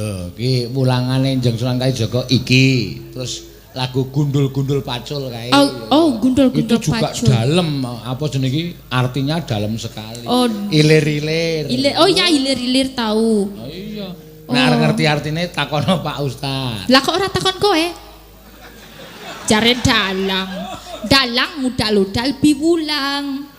Lho, iki wulangane Njeng Sunan Kalijaga iki. Terus lagu Gundul-gundul Pacul kae. Oh, oh, Gundul-gundul Itu juga Pacul. Dalam, apa jenenge iki? Artinya dalam sekali. Oh. Ilir-ilir. Ilir, oh ya, ilir-ilir tahu. Oh iya. Nek arep ngerti artine takono Pak Ustaz. Lah kok ora takon kowe? Jare dalang. Dalang udal-udal piwulang.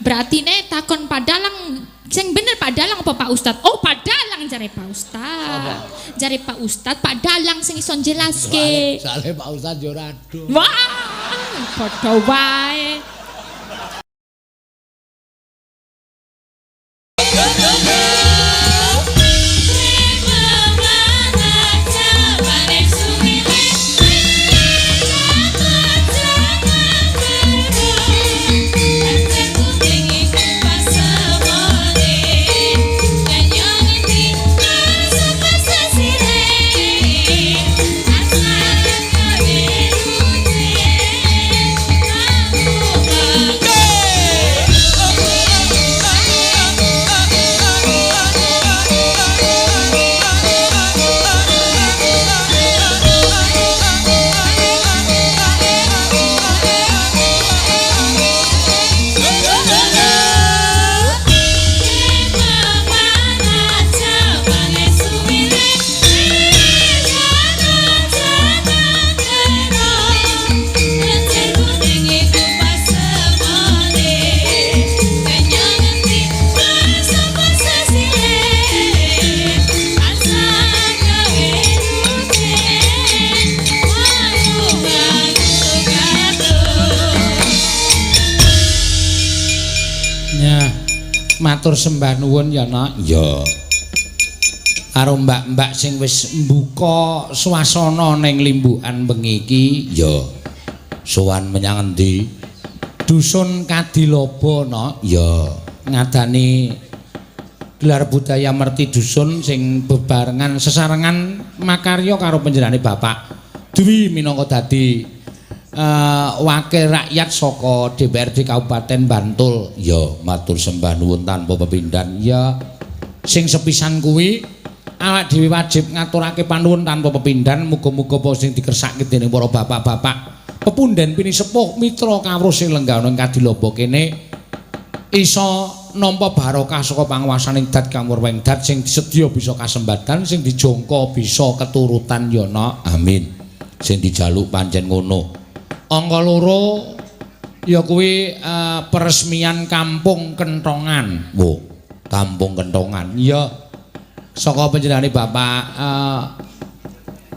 Berarti nek takon Pak Dalang sing bener Pak Dalang apa Pak Ustad? Oh, Pak Dalang jare Pak Ustad. Jare Pak Ustad, Pak Dalang sing iso jelaske. Soale Pak Ustaz yo ora aduh. Wah, padha wae. Matur sembah nuwun ya, Nak. Ya. Karo mbak-mbak sing wis mbuka swasana ning limbukan bengi iki, ya. Sowan menyang endi? Dusun Kadilobo, Nak. Ya. Ngadani gelar budaya merti dusun sing bebarengan sesarengan makarya karo panjenengane Bapak Dwi minangka dadi wakil rakyat saka DPRD Kabupaten Bantul. Ya, matur sembah nuwun tanpa pepindhan. Ya, sing sepisan kuwi awak dhewe wajib ngaturake panuwun tanpa pepindhan. Muga-muga apa sing dikersake dening para bapak-bapak pepunden pinisepuh mitra kawruh sing lenggah ana ing Kadilobo kene iso nampa barokah saka panguwasaning dat kang wurweng dat sing sedya bisa kasembadan sing dijangka bisa keturutan ya, Nak. Amin. Sing dijaluk pancen ngono. Angka loro ya kuwi peresmian Kampung Kentongan. Wo, Kampung Kentongan. Iya. Saka panjenengane Bapak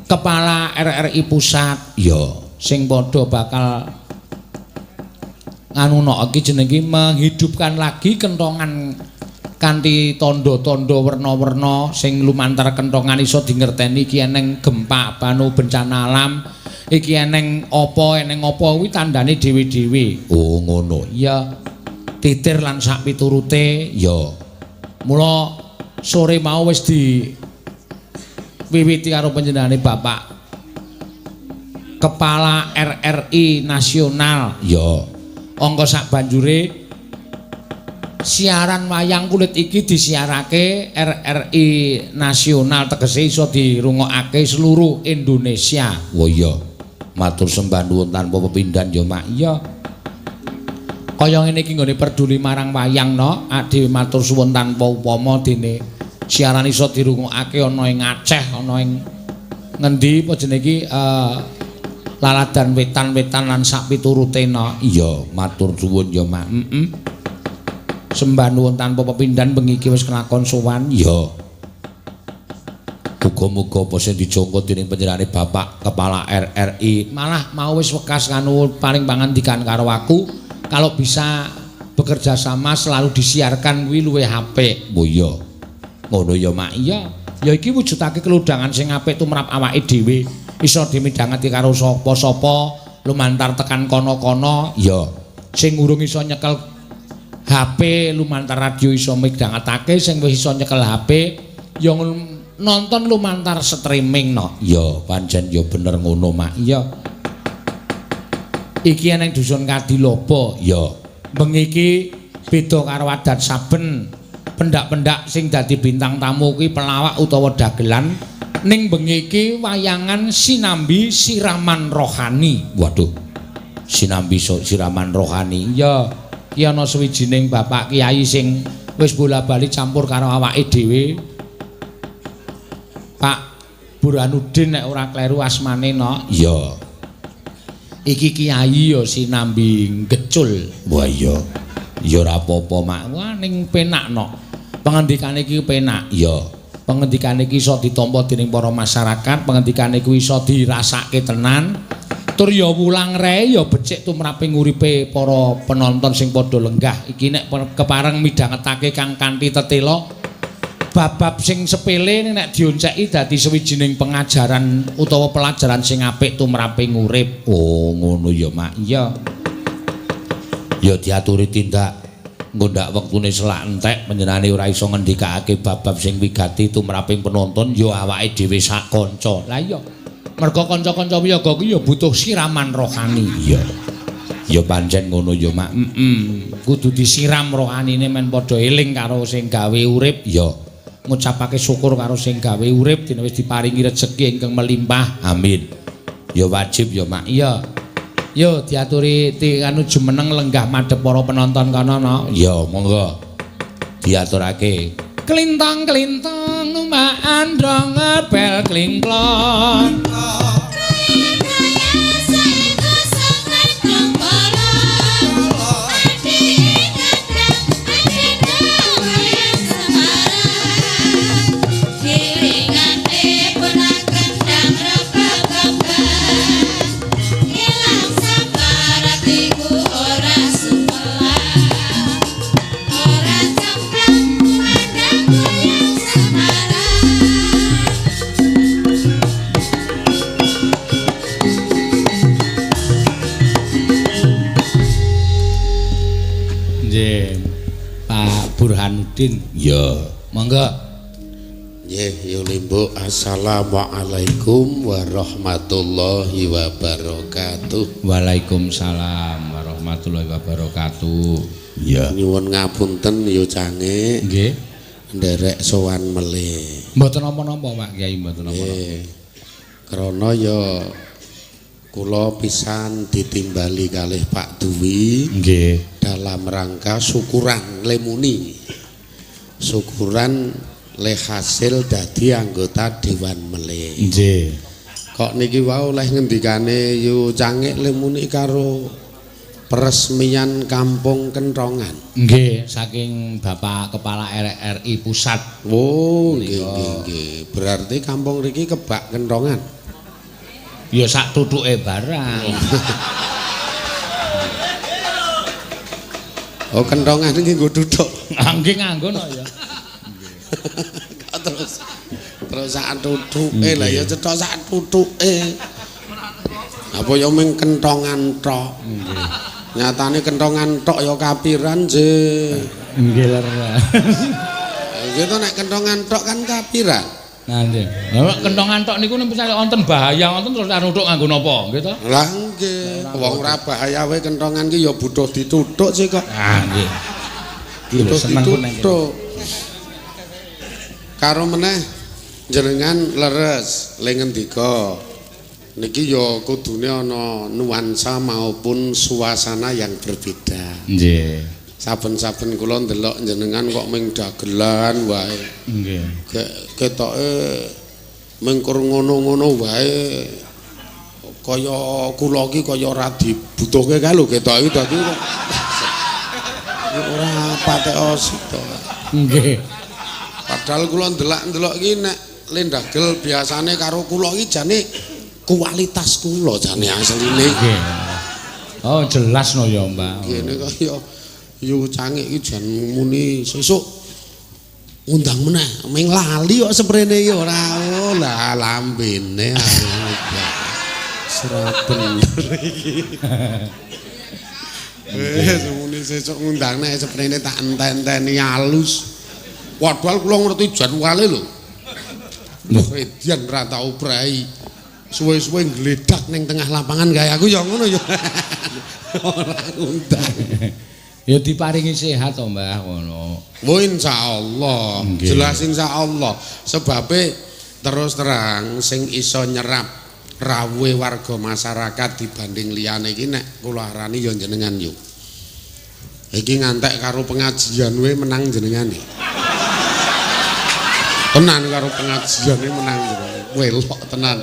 Kepala RRI Pusat. Iya, sing padha bakal nganu nok iki jenenge menghidupkan lagi kentongan kanthi tandha-tandha werna-werna sing lumantar kentongan iso dingerteni iki eneng gempa banu bencana alam. Iki eneng apa kuwi tandane dhewe-dhewe. Oh ngono. Iya. Titir lan sak piturute. Ya. Mula sore mau wis diwiwiti karo panjenengane Bapak Kepala RRI Nasional. Ya. Angka sak banjure siaran wayang kulit iki disiarake RRI Nasional tegese iso dirungokake seluruh Indonesia. Oh iya. Matur sembah nuwun tanpa pepindhan ya, Mak. Iya. Kaya ngene iki nggone peduli marang wayang, no. Dhewe matur suwun tanpa upama dene siaran iso dirungokake ana ing Aceh, ana ing ngendi apa jenenge iki laladan wetan-wetan lan sak piturute, no. Iya, matur suwun ya, Mak. Heeh. Sembah nuwun tanpa pepindhan bengi iki wis kelakon sowan. Ya. Muga-muga apa sing dijangka dening panjenengane Bapak Kepala RRI malah mau wis wekas kanu paling pangandikan karo aku kalau bisa bekerja sama selalu disiarkan kuwi luwih apik. Oh iya. Ngono ya, Mak. Iya. Ya iki wujudake keludhangan sing apik tumrap awake dhewe. Iso dimidhangeti karo sapa-sapa lumantar tekan kono-kono. Ya. Sing urung iso nyekel HP lumantar radio iso midhangetake, sing wis iso nyekel HP ya nonton lumantar streaming, no. Ya, pancen ya bener ngono, Mak. Iya. Iki eneng dusun Kadilobo. Ya. Bengi iki beda karo adat saben Pendak-pendak sing dadi bintang tamu kuwi pelawak utawa dagelan. Ning bengi iki wayangan sinambi siraman rohani. Waduh. Sinambi siraman rohani. Iya, iki ana suwijining bapak kiai sing wis bola-bali campur karo awake dhewe. Pak Burhanuddin nek ora kleru asmane no. Iya. Iki kiai ya sinambi ngecul. Wah iya. Ya ora apa-apa, Mak. Wah ning penak no. Pengendikane iki penak. Iya. Pengendikane iki iso ditampa dening para masyarakat, pengendikane kuwi iso dirasake tenan. Tur ya wulang ree ya becik tumraping uripe para penonton sing padha lenggah. Iki nek kepareng midhangetake kang kanthi tetela bab-bab sing sepele nek dionceki dadi sawijining pengajaran utawa pelajaran sing apik tumraping urip. Oh, ngono ya, Mak. Iya. Ya diaturi tindak nggondak wektune selak entek panjenengane ora iso ngendikake bab-bab sing wigati tumraping penonton ya awake dhewe sak kanca. Lah iya. Merga kanca-kanca wiyaga kuwi ya butuh siraman rohani. Iya. Ya pancen ngono ya, Mak. Kudu disiram rohanine men padha eling karo sing gawe urip. Ya. Ngucapake syukur karo sing gawe urip dene wis diparingi rejeki ingkang melimpah. Amin. Ya wajib ya, Mak. Iya. Yo diaturi anu jumeneng lenggah madhep para penonton kono no. Ya, monggo. Diaturake. Klintang-klintang numpak andhong bel klingklong. Burhanuddin. Ya, monggo. Nggih, yo limbuk. Assalamualaikum warahmatullahi wabarakatuh. Waalaikumsalam warahmatullahi wabarakatuh. Ya. Nyuwun ngapunten yo cange. Nggih. Nderek sowan melih. Mboten napa-napa, Pak Kyai, mboten napa-napa. Krana ya kula pisan ditimbali kalih Pak Dwi. Nggih. Dalam rangka syukuran lemuni, syukuran le hasil dadi anggota Dewan Melih. Nggih. Kok niki wau oleh ngendikane yu cangik lemuni karo peresmian Kampung Kentongan. Nggih, saking Bapak Kepala RRI Pusat. Oh, nggih nggih nggih. Berarti kampung riki kebak kentongan. Ya sak tutuke barang. Oh, kentongan iki nggo tutuk. Nggih nganggo no ya. Kok terus sak tutuke lah ya cetha sak tutuke. Apa ya mung kentongan tok. Nggih. Nyatane kentongan tok ya kapiran je. Nggih leres. Nggih to nek kentongan tok kan kapiran. Nah nggih. Lah kentongan tok niku nek misale wonten bahaya wonten terus nuthuk nganggo napa nggih to? Lah nggih, wong ora bahaya wae kentongan ki ya butuh dituthuk sih kok. Ah nggih. Ki lho seneng ku nang kene. Karo meneh jenengan leres le ngendika. Niki ya kudune ana nuansa maupun suasana yang berbeda. Nggih. Saben-saben kula ndelok jenengan kok ming dagelan wae. Nggih. Ketoke mengkur ngono-ngono wae. Kaya kula iki kaya ora dibutuhke kae lho ketoke dadi kok ora patek sida. Nggih. Padahal kula ndelok-ndelok iki nek le ndagel biasane karo kula iki jane kualitas kula jane asline. Nggih. Oh jelas no ya, Mbak. Ngene kaya yu cangik iki jan muni sesuk ngundang meneh ming lali kok seprene iki ora. Oh lah lambene ora bener iki. Wis muni sesuk ngundang nek seprene tak enten-enteni alus. Padahal kula ngerti jadwale lho. Lho edian ora tau prei. Suwe-suwe ngledak ning tengah lapangan kaya aku ya ngono ya. Ora ngundang. Ya diparingi sehat to, Mbah, ngono. Oh insyaallah, jelas insyaallah. Sebabe terus terang sing iso nyerap rawuhe warga masyarakat dibanding liyane iki nek kula arani ya jenengan yo. Iki ngantek karo pengajian we menang jenengane. Tenan karo pengajian we menang jenengane. Welok tenan.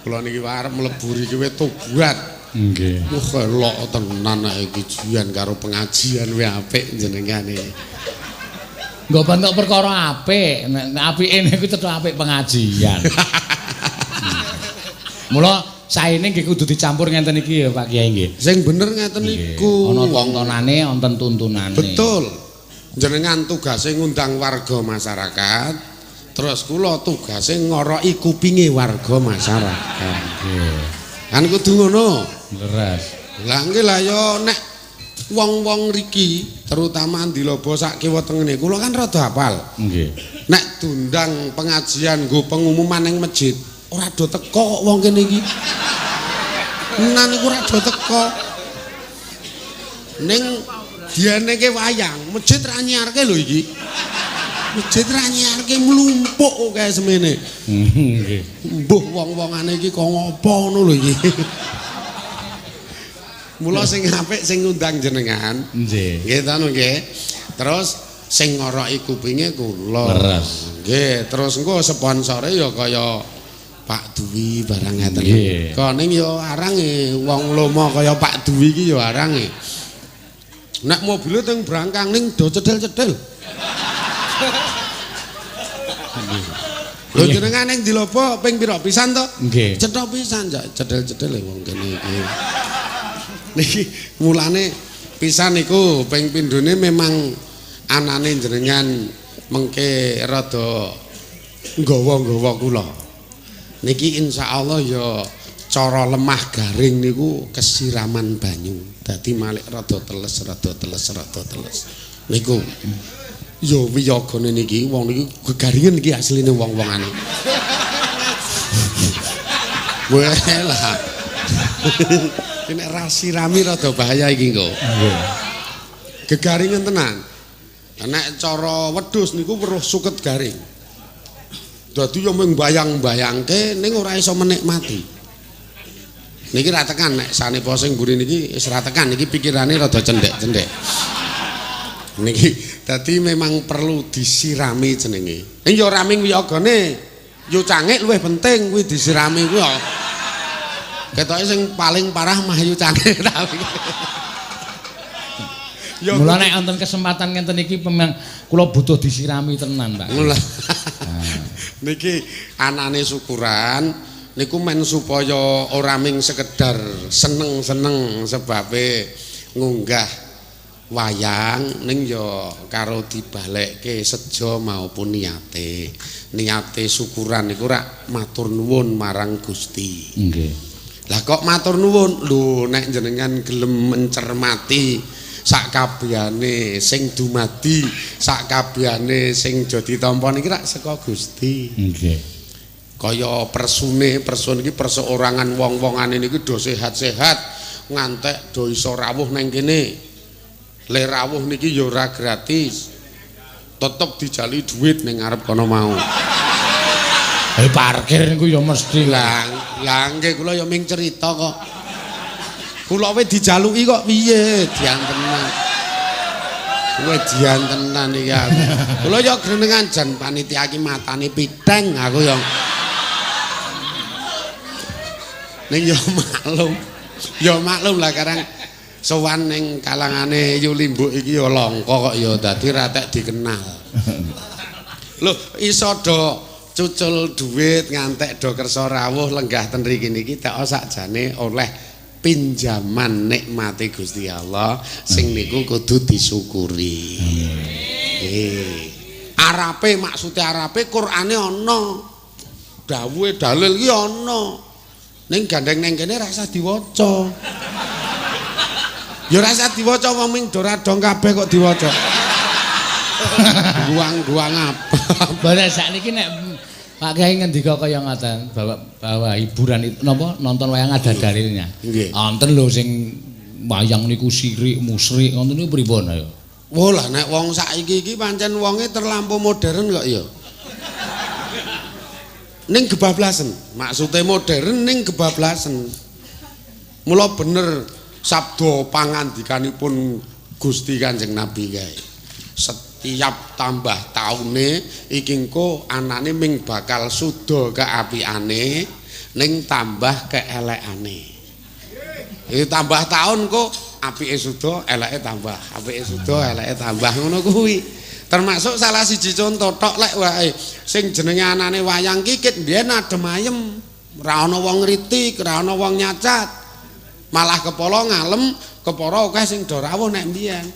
Kula niki arep mlebu riki we tobat. Nggih. Wah, elok tenan nek iki jian karo pengajian we apik jenengane. Nggo bentuk perkara apik, nek apike niku tetep apik pengajian. Mula saene nggih kudu dicampur ngenten iki ya Pak Kiai nggih. Sing bener ngeten niku. Ana tontonane, wonten tuntunane. Betul. Jenengan tugase ngundang warga masyarakat, terus kula tugase ngoroki kupinge warga masyarakat. Nggih. Kan kudu ngono. Leres. Lah nggih lah ya nek wong-wong riki terutama Andilobo sak kiwa tengene kula kan rada hafal. Nggih. Nek diundang pengajian nggo pengumuman ning masjid, ora do teko kok wong kene iki. Tenan iku ora do teko. Ning dianeke wayang, masjid ra nyiarke lho iki. Masjid ra nyiarke mlumpuk kae semene. Nggih. Mbuh wong-wongane iki kok ngopo ngono lho iki. Mula sing apik sing ngundang jenengan. Nggih. Nggih ta nggih. Terus sing ngoroki kupinge kula. Leres. Nggih, terus engko sponsore ya kaya Pak Dwi barang ngeten. Nggih. Kok ning ya arange wong lomo kaya Pak Dwi iki ya arange. Nek mobile teng brangkang ning do cedhil-cedhil. Lho jenengan ning Dilobo ping pira pisan to? Nggih. Cetha pisan cedhil-cedhil wong kene iki. Niki mulane pisan niku ping pindhone memang anane jenengan mengke rada nggawa-nggawa kula. Niki insyaallah ya cara lemah garing niku kesiraman banyu. Dadi malik rada teles, rada teles, rada teles. Niku ya wiyagane niki wong niki gegaringen iki asline wong-wongane. Weh lah. Nek ra sirami rada bahaya iki engko. Nggih. Gegaringen tenan. Nek cara wedhus niku weruh suket garing. Dadi yo mung bayang-bayangke ning ora iso menikmati. Niki ra tekan nek sanepa sing mburi niki wis ra tekan niki pikirane rada cendhek-cendhek. Niki dadi memang perlu disirami jenenge. Ning yo ora ming wiyagane, yo cangik luwih penting kuwi disirami kuwi. Ketoke sing paling parah mah yu cangik tapi. Mula nek wonten kesempatan ngenten iki memang kula butuh disirami tenan, Pak. Mula. Niki anane syukuran niku men supaya ora ming sekedar seneng-seneng sebabe ngunggah wayang ning ya karo dibalekke sejo maupun niate. Niate syukuran niku rak matur nuwun marang Gusti. Nggih. Lah kok matur nuwun? Lho nek jenengan gelem mencermati sak kabehane sing dumadi, sak kabehane sing aja ditampa niki rak saka Gusti. Nggih. Kaya persune, persun iki perseorangan wong-wongane niki do sehat-sehat, ngantek do iso rawuh nang kene. Le rawuh niki ya ora gratis. Tetep dijali duit ning ngarep kono mau. Parkir niku ya mesti lah. Lah nggih kula ya ming cerita kok. Kula we dijaluki kok piye diantenan. Kowe diantenan iki aku. Kula ya grenengan jan panitia iki matane piteng aku ya. Ning ya maklum. Ya maklum lah karang sowan ning kalangane Yu Limbuk iki ya langka kok ya dadi ra tek dikenal. Lho iso do cucul duit ngantek do kersa rawuh lenggah ten mriki niki tek sakjane oleh pinjaman nikmate Gusti Allah sing niku kudu disyukuri. Nggih. Arape maksude arape Qur'ane ana. Dawuhe dalil iki ana. Ning gandeng ning kene ra usah diwaca. Ya ora usah diwaca wong ming do ra dong kabeh kok diwaca. Guang-guang apa. Bareng sakniki nek Pak Kiai ngendika kaya ngoten bahwa hiburan itu napa nonton wayang ada dalilnya. Nggih. Wonten lho sing wayang niku sirik musrik ngoten niku pripun ayo? Wah lah nek wong saiki iki pancen wonge terlampau modern kok ya. Ning kebablasen, maksude modern ning kebablasen. Mula bener sabda pangandikanipun Gusti Kanjeng Nabi kae. Setiap tambah taune iki engko anane ming bakal suda keapiane ning tambah keelekane. Iki tambah taun kok apike suda, eleke tambah, apike suda, eleke tambah ngono kuwi. Termasuk salah siji contoh tok lek wae sing jenenge anane wayang kikit mbiyen adem ayem, ora ana wong ngritik, ora ana wong nyacat. Malah kepala ngalem, kepara akeh sing do rawuh nek mbiyen.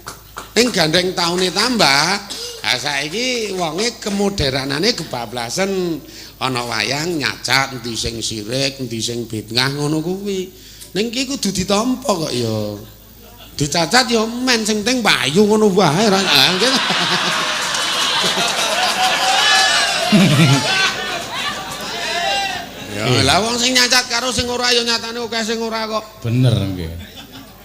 Ning gandeng taune tambah, ha saiki wonge kemoderanane kebablasen. Ana wayang nyacat endi sing sirik, endi sing bid'ah ngono kuwi. Ning iki kudu ditampa kok ya. Dicacat ya men sing penting payu ngono wae ora. Ya lah wong sing nyacat karo sing ora ya nyatane akeh sing ora kok. Bener nggih.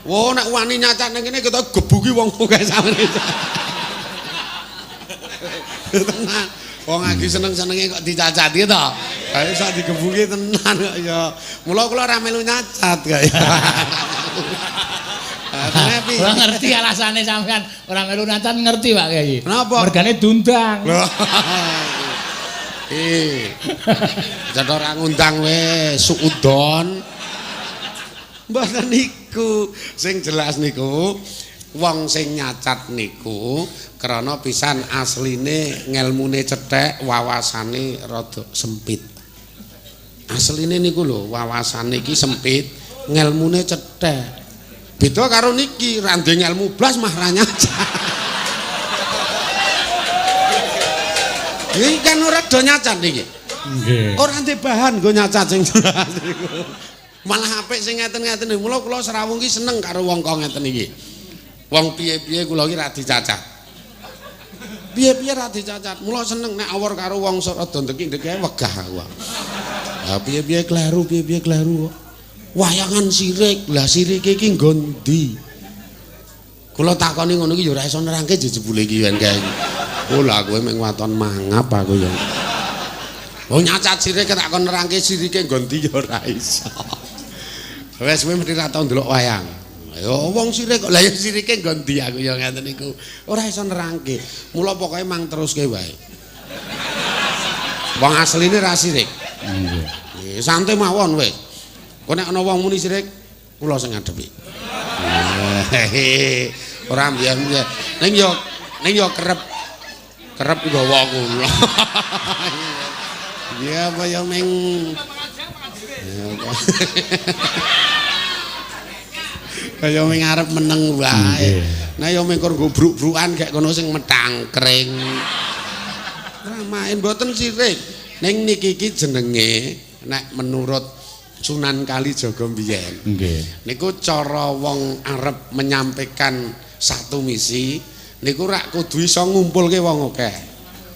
Wo nek wani nyacat ning kene kita gebuki wong akeh samene. Tenan. Wong lagi seneng-senenge kok dicacat iki to. Ha iso digebuki tenan kok ya. Mula kula ora melu nyacat kok ya. Ora ngerti alasane sampean ora melu nyacat ngerti Pak Kyai. Kenapa? Mergane diundang. Lho. Cetha ora ngundang wis suudon. Mboten niku, sing jelas niku wong sing nyacat niku krana pisan asline ngelmune cethek, wawasane rada sempit. Asline niku lho, wawasane iki sempit, ngelmune cethek. Beda karo niki, ra ndek ngelmu blas mah ra nyacat. Iki kan ora do nyacat niki. Nggih. Ora ndek bahan nggo nyacat sing jelas niku. Malah apik sing ngeten-ngeten niku. Mula kula srawung ki seneng karo wong kok ngeten iki. Wong piye-piye kula iki ra dicacat. Piye-piye ra dicacat. Mula seneng nek awor karo wong rada ndekik-ndekike wegah aku. Lah piye-piye kleru, piye-piye kleru kok. Wayangan sirik. Lah sirike iki nggo ndi? Kula takoni ngono iki ya ora iso nerangke jebule iki yen kae iki. Oh lah kowe mung waton mangap aku ya. Wong nyacat sirik tak kon nerangke sirike nggo ndi ya ora iso. Wes kowe mesti ra tau ndelok wayang. Ya wong sirik kok. Lah ya sirike nggo ndi aku ya ngeten niku. Ora iso nerangke. Mula pokoke mang teruske wae. Wong asline ra sirik. Nggih. Santai mawon wis. Kok nek ana wong muni sirik kula sing ngadepi. Ora mbiyen-mbiyen. Ning yo kerep nggawa kula. Ya apa ya ming kaya ming arep meneng wae. Nah ya ming kur nggo bruk-brukan gek kono sing metangkring. Ora main mboten sirik. Ning niki iki jenenge nek menurut Sunan Kalijaga mbiyen. Nggih. Niku cara wong arep menyampaikan satu misi niku rak kudu iso ngumpulke wong akeh.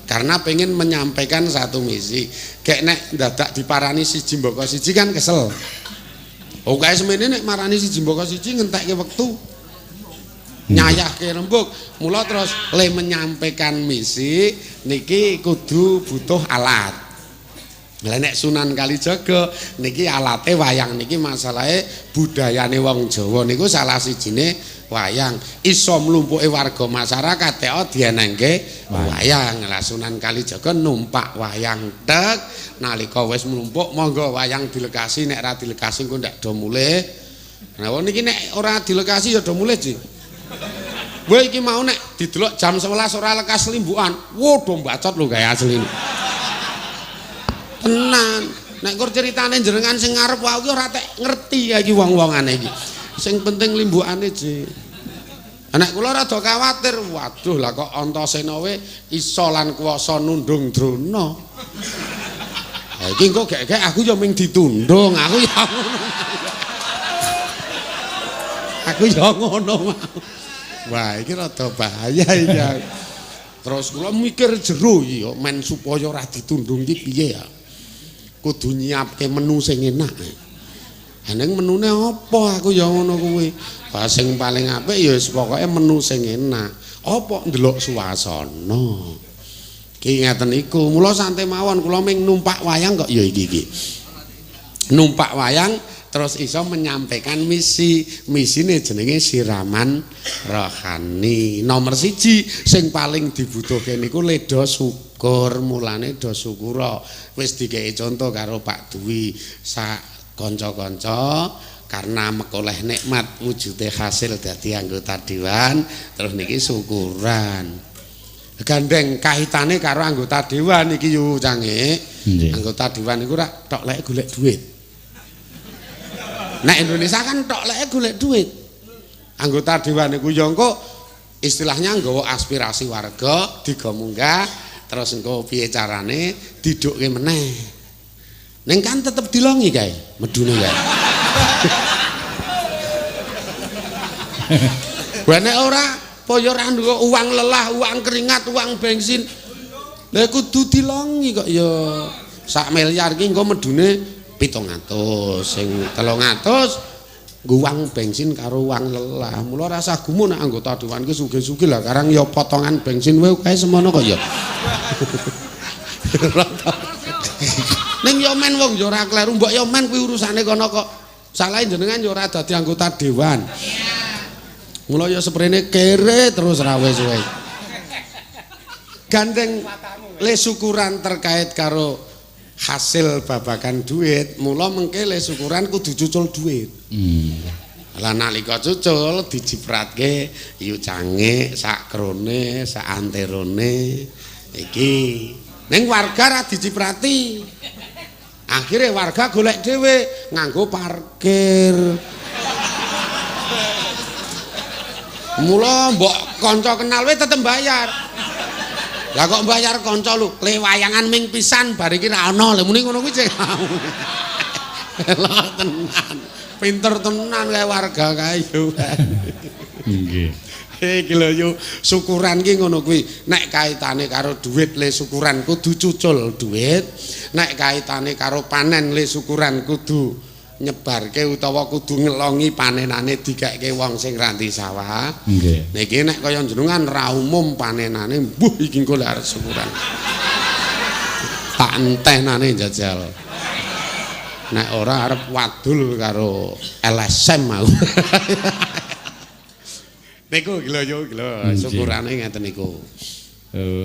Karena pengen menyampaikan satu misi. Gek nek dadak diparani siji mbaka siji kan kesel. Oke semene nek marani siji mbaka siji ngentekke wektu. Nyayahke rembug. Mula terus le menyampaikan misi niki kudu butuh alat. Lah nek Sunan Kalijaga niki alate wayang niki masalahe budayane wong Jawa niku salah sijine wayang. Iso mlumpuke warga masyarakat teko dienengke wayang. Lah Sunan Kalijaga numpak wayang tek nalika wis mlumpuk monggo wayang dilekasi, nek ra dilekasi engko ndak do mulih. Nah wong niki nek ora dilekasi ya do mulih, Ji. Kowe iki mau nek didelok jam 11 ora lekas limbukan. Wo do mbacot lho kae asline. Tenan. Nek kur ceritane jenengan sing ngarep wae iki ora tek ngerti iki wong-wongane iki. Sing penting limbukane, Ji. Nek kula rada khawatir, waduh lah kok Antasena we iso lan kuwasa nundung Drona. Lah iki engko gek-gek aku ya ming ditundung, aku ya ngono. Aku ya ngono. Wah, iki rada bahaya iki. Terus kula mikir jero iki kok men supaya ora ditundung iki piye ya. Kudu nyiapke menu sing enak. Ha ning menune apa aku ya ngono kuwi. Lah sing paling apik ya wis pokoke menu sing enak. Apa ndelok suasana. Ki ngeten iku. Mula santai mawon kula ming numpak wayang kok ya iki iki. Numpak wayang terus iso menyampaikan misi. Misine jenenge siraman rohani. Nomor 1 sing paling dibutuhke niku ledo syukur. Mulane do syukura. Wis dikeki contoh karo Pak Dwi sak kanca-kanca karena mekoleh nikmat wujude hasil dadi anggota dewan terus niki syukuran. Gandeng kaitane karo anggota dewan iki yo cange. Anggota dewan iku rak tok lek golek duit. Nek Indonesia kan tok lek golek duit. Anggota dewan iku ya engko istilahnya nggawa aspirasi warga digo munggah terus engko piye carane didukke meneh. Ning kan tetep dilongi kae, medune kae. Wah nek ora apa ya ora uang lelah, uang keringat, uang bensin. Lah kudu dilongi kok ya. Sak miliar iki engko medune 700, sing 300 nggo uang bensin karo uang lelah. Mula rasa gumun nek anggota dewan ki sugih-sugih lah karang ya potongan bensin wae kae semono kok ya. Ning ya men wong ya ora kleru, mbok ya men kuwi urusane kono kok. Salahe jenengan ya ora dadi anggota dewan. Mula ya seprene kere terus ra wis wae. Gandeng le syukuran terkait karo hasil babakan duit, mula mengke le syukuran kudu cucul duit. Lah nalika cucul dijipratke yu cange sak krone, sak anterone iki. Ning warga ra diciprati. Akhire warga golek dhewe nganggo parkir. Mula mbok kanca kenal wae tetep bayar. Lah kok bayar kanca lho, le wayangan ming pisan bar iki ra ana. Lha muni ngono kuwi cek. Lha tenan. Pinter tenan kae warga kae yo. Nggih. Iki lho yo syukuran ki ngono kuwi. Nek kaitane karo duit le syukuran kudu cucul duit. Nek kaitane karo panen le syukuran kudu nyebarke utawa kudu ngelongi panenane digaeke wong sing ranti sawah. Nggih. Niki nek kaya jenengan ra umum panenane, mbuh iki engko lek arep syukuran. Tak entenane jajal. Nek ora arep wadul karo LSM aku. Niku iki lho yo iki lho syukurane ngeten niku.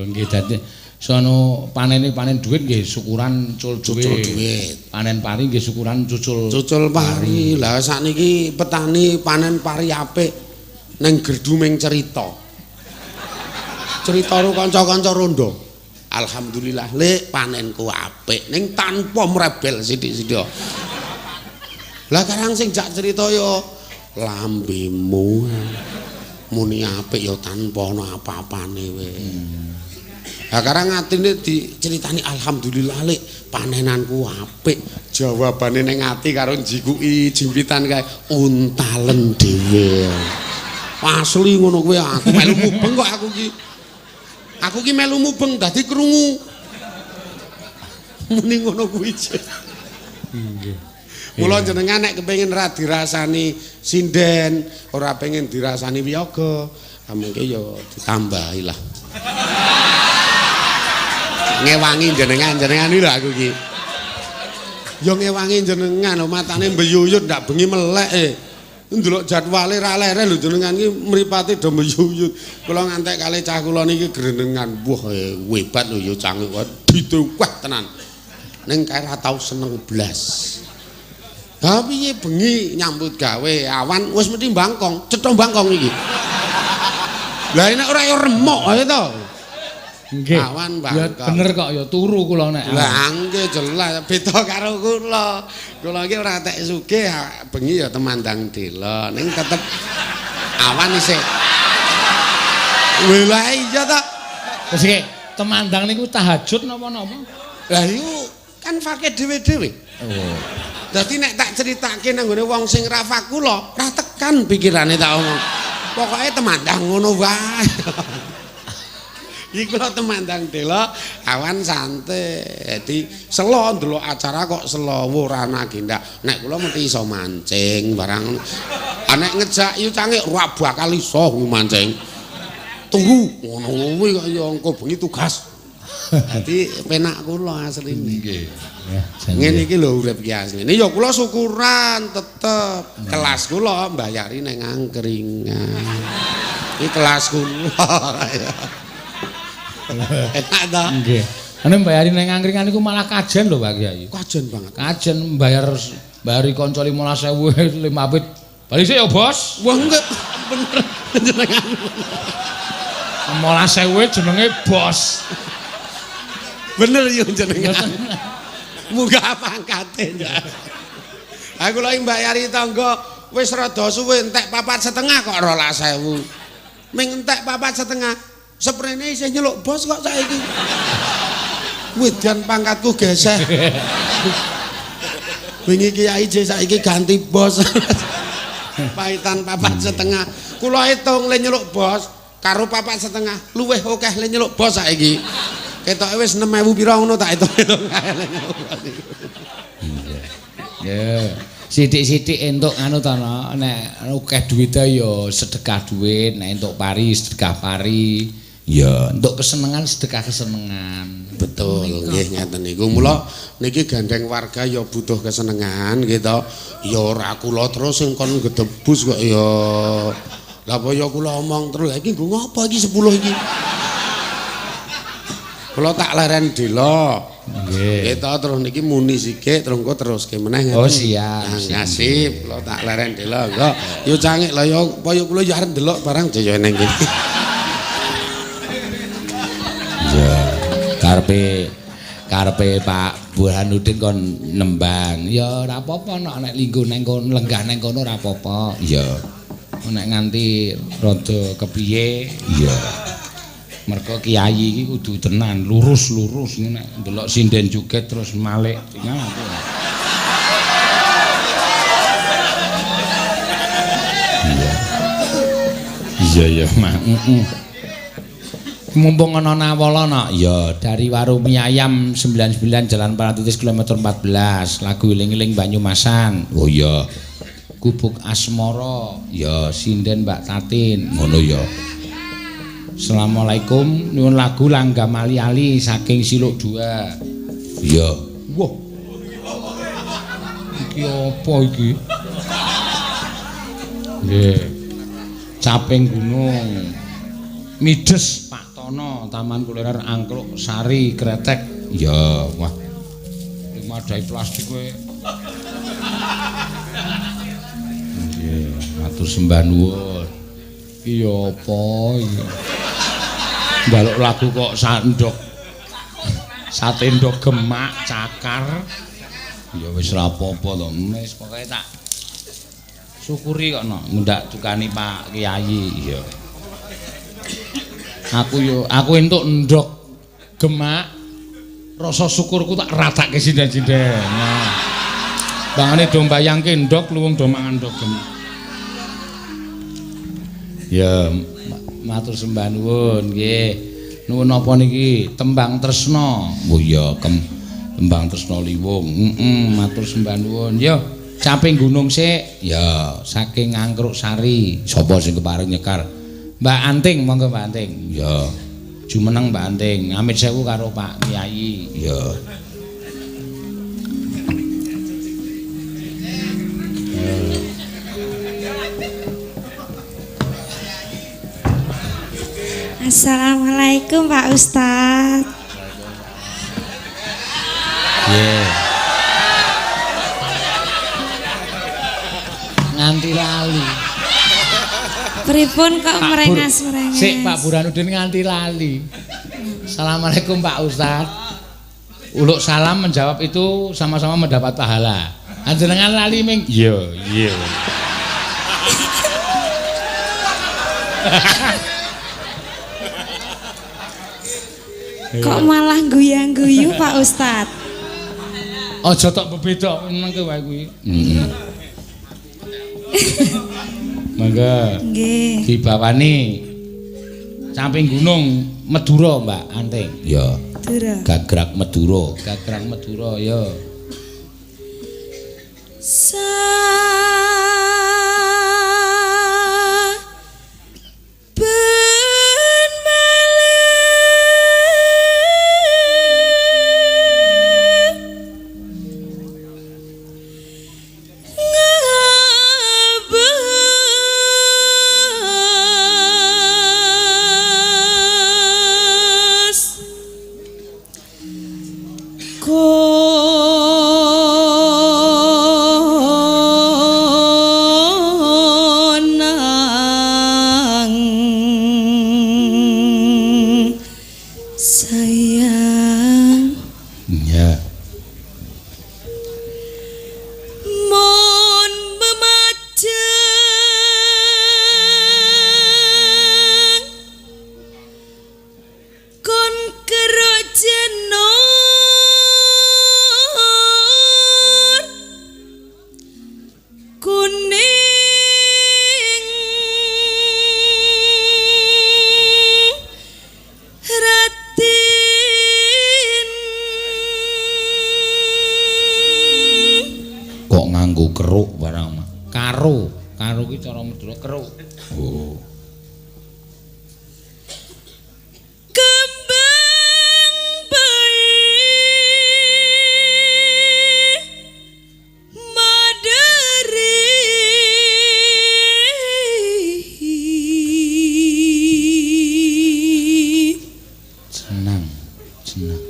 Nggih dadi sono panene panen duit nggih syukuran cul duit. Panen pari nggih syukuran cucul cucul pari. Lah sakniki petani panen pari apik ning gerdu ming cerita. Cerita karo kanca-kanca rondo. Alhamdulillah lek panenku apik ning tanpa mrebel sithik-sithik. Lah karang sing jak cerita ya lambemu muni apik ya tanpa ana apa-apane wae. Lah karang atine diceritani alhamdulillah lek panenanku apik. Jawabane ning ati karo njikuki jimpitan kae untalen dhewe. Asli ngono kuwi aku melu mubeng kok aku ki. Aku ki melu mubeng dadi krungu. Muni ngono kuwi. Nggih. Mula jenengan nek kepengin ra dirasani sinden, ora pengen dirasani wiyaga, mungkin ya ditambahi lah. Ngewangi jenengan-jenengan iki lho aku iki. Ya ngewangi jenengan matane mbeyuyut ndak bengi melek e. Ndelok jadwale ra lere lho jenengan iki mripate do mbeyuyut. Kula ngantek kalih cah kula niki grenengan. Wah hebat lho ya cange duite wah tenan. Ning kae ra tau seneng blas. Ha piye bengi nyambut gawe awan wis mesti bangkong, cetha bangkong iki. Lah nek ora ya remuk ae to. Nggih. Awan ya bener kok ya turu kula nek. Lah nggih jelas beda karo kula. Kula iki ora tek sugih bengi ya temandang dela ning tetep awan isih. Lah iya ta. Wis iki temandang niku tahajud napa-napa? Lah iku kan fake dhewe-dhewe. Oh. Dadi nek tak critake nang nggone wong sing ra fakula, ra tekan pikirane tak omong. Pokoke temandang ngono wae. Iki kula temandang delok awan santai. Dadi selo ndelok acara kok selo ora ana agenda. Nek kula mesti iso mancing barang. Ah nek ngejak yu cange ora bakal iso kuwi mancing. Tunggu ngono kuwi kok ya engko bengi tugas. Dadi penak kula asline. Nggih. Ngene iki lho urip ki asline. Ya kula syukuran tetep. Kelas kula mbayari ning angkringan. Iki kelas kula. Enak ta? Nggih. Ane mbayari ning angkringan iku malah kajen lho Pak Kiai. Kajen banget. Kajen bayari kanca 15.000 5 pit. Bali sik ya, Bos. Wah enggak bener jenengan. 15.000 jenenge bos. Bener yo jenengan. Munggah pangkate. Aku lho mbayari tangga wis rada suwe entek 4,5 kok 12.000. Ming entek 4,5. Seprene isih nyeluk bos kok saiki. Wedan pangkatku geseh. Wingi kiai je saiki ganti bos. Pahitan 4,5. Kula hitung le nyeluk bos karo 4,5 luwih akeh le nyeluk bos saiki. Ketoke wis 6.000 pira ngono tak hitung-hitung kae le nyeluk bos iku. Iya. Sithik-sithik entuk anu to no, nek akeh duwite ya sedekah duit, nek entuk pari sedekah pari. Ya, entuk kesenengan sedekah kesenengan. Betul, nggih ngeten niku. Mula niki gandeng warga ya butuh kesenengan gitu. Ya ora kula terus sing kon gedebus kok ya. Lah apa ya kula omong terus iki nggo ngopo iki 10 iki. Kula tak leren delok. Nggih. Kita terus niki muni sithik terus engko teruske meneh ngeten. Oh siap. Nah, sip, kula tak leren delok. Engko yo cangik lah yo apa yo kula yo arep ndelok barang jaya neng kene. Iya. Karepe Pak Burhanuddin kon nembang. Ya ora apa-apa nek lingguh neng kono lenggah neng kono ora apa-apa. Iya. Nek nganti rada kepiye? Iya. Mergo kiai iki kudu tenan, lurus-lurus nek ndelok sinden joget terus malik. Iya. Iya ya, Mak. Heeh. Mumpung ana nawala nak, ya dari warung mie ayam 99 Jalan Paratitis kilometer 14, lagu Iling-iling Banyumasan. Oh iya. Gubuk Asmara, ya sinden Mbak Tatin. Ngono ya. Assalamualaikum, nyuwun lagu Langgam Ali-ali saking Siluk 2. Iya. Wah. Iki apa iki? Nggih. Caping Gunung. Mides Pak Tono, Taman Kuliner Angkruk Sari Kretek. Ya, wah. Wadai plastik kowe. Nggih, matur sembah nuwun. Iki ya apa iki? Njaluk lagu kok sandok. Sate ndok gemak cakar. Ya wis ra apa-apa to. Wis pokoke tak syukuri kok no ngundak dukani Pak Kiai. Iya. Aku yo aku entuk ndok gemak rasa syukurku tak ratake sinden-sinden. Nah. Bangane do mbayangke ndok luwung do mangan ndok gemak. Ya matur sembah nuwun nggih. Nuwun apa niki? Tembang Tresna. Oh iya, Tembang Tresna Liwung. Heeh, matur sembah nuwun. Yo, caping gunung sik. Ya, saking Angkruk Sari. Sapa sing kepareng nyekar? Mbak Anting, monggo Mbak Anting. Ya. Jumeneng Mbak Anting. Amit sewu karo Pak Kiai. Ya. Assalamualaikum Pak Ustadz. Yeah. Nganti lali. Pripun kok merengas-merengas? Sik Pak Burhanuddin nganti lali. Assalamualaikum Pak Ustadz. Uluk salam menjawab itu sama-sama mendapat pahala. Anjenengan lali ming. Iya, iya. Kok malah guyang-guyu Pak Ustadz? Aja tok bebeda menengke wae kuwi. Heeh. Mangga. Nggih. Dibawani. Samping gunung Madura, Mbak Anting. Ya. Madura. Gagrak Madura, Gagrak Madura ya. Saben malem ngabas konang sayang Ya. mon memajeng kon kero jenur kuning ratin. Kok nganggo keruk barang mah. Karo, karo ki cara Madura keruk. Oh. Kembang bayi maderi Senang, senang.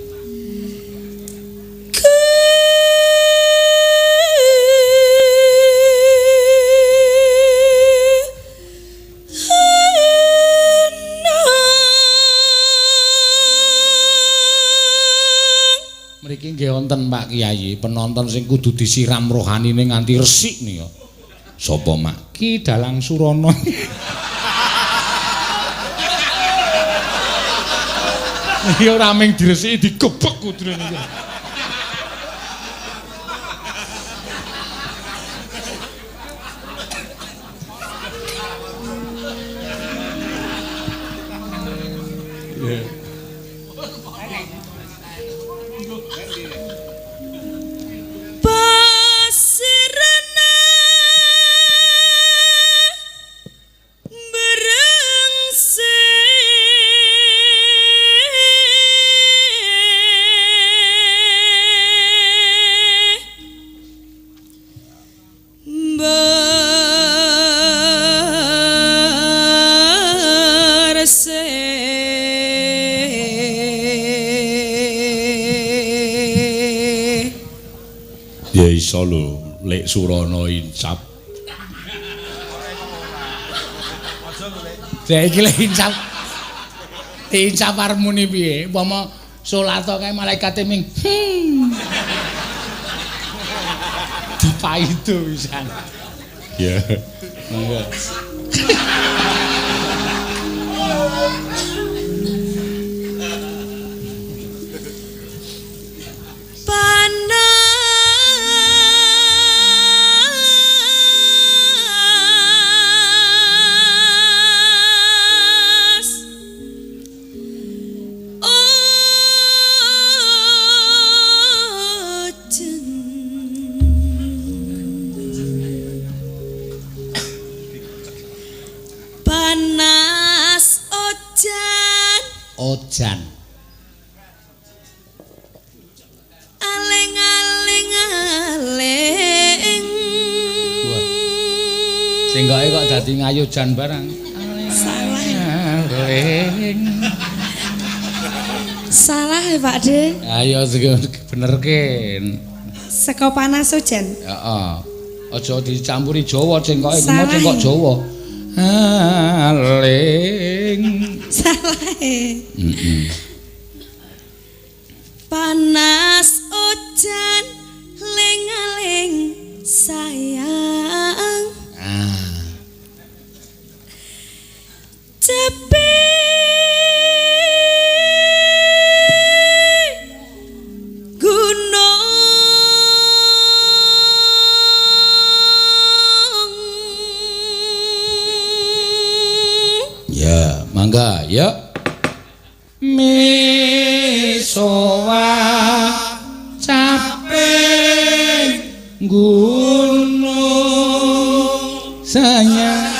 Mriki nggih wonten Pak Kiai, penonton sing kudu disiram rohanine nganti resik nih ya. Sapa Mak? Ki Dalang Surana. Ya ora mung diresiki digebek kudune iki. Pasirana berengsek bersih. Ya iso lho, Lek Surana insap. Lah iki lek insap. Insap arep muni piye? Umpama salat kae malaikate ming Dipaido pisan. Ya. Monggo. Panas ojen panas ojan Ojan. aling aling aling. Wah. Senggoke kok dadi ngayojan barang. Salah. Aling. Salah ya Pak De. Ayo benerke. Seko panas ojan. Heeh. Aja dicampuri Jawa cengkoke, kuwi Salah. cengkok Jawa. Aling. Salah. Heeh. Panas ojan ling-aling sayang. Ah. Cepi gunung Ya, mangga, ya. gunung sanya.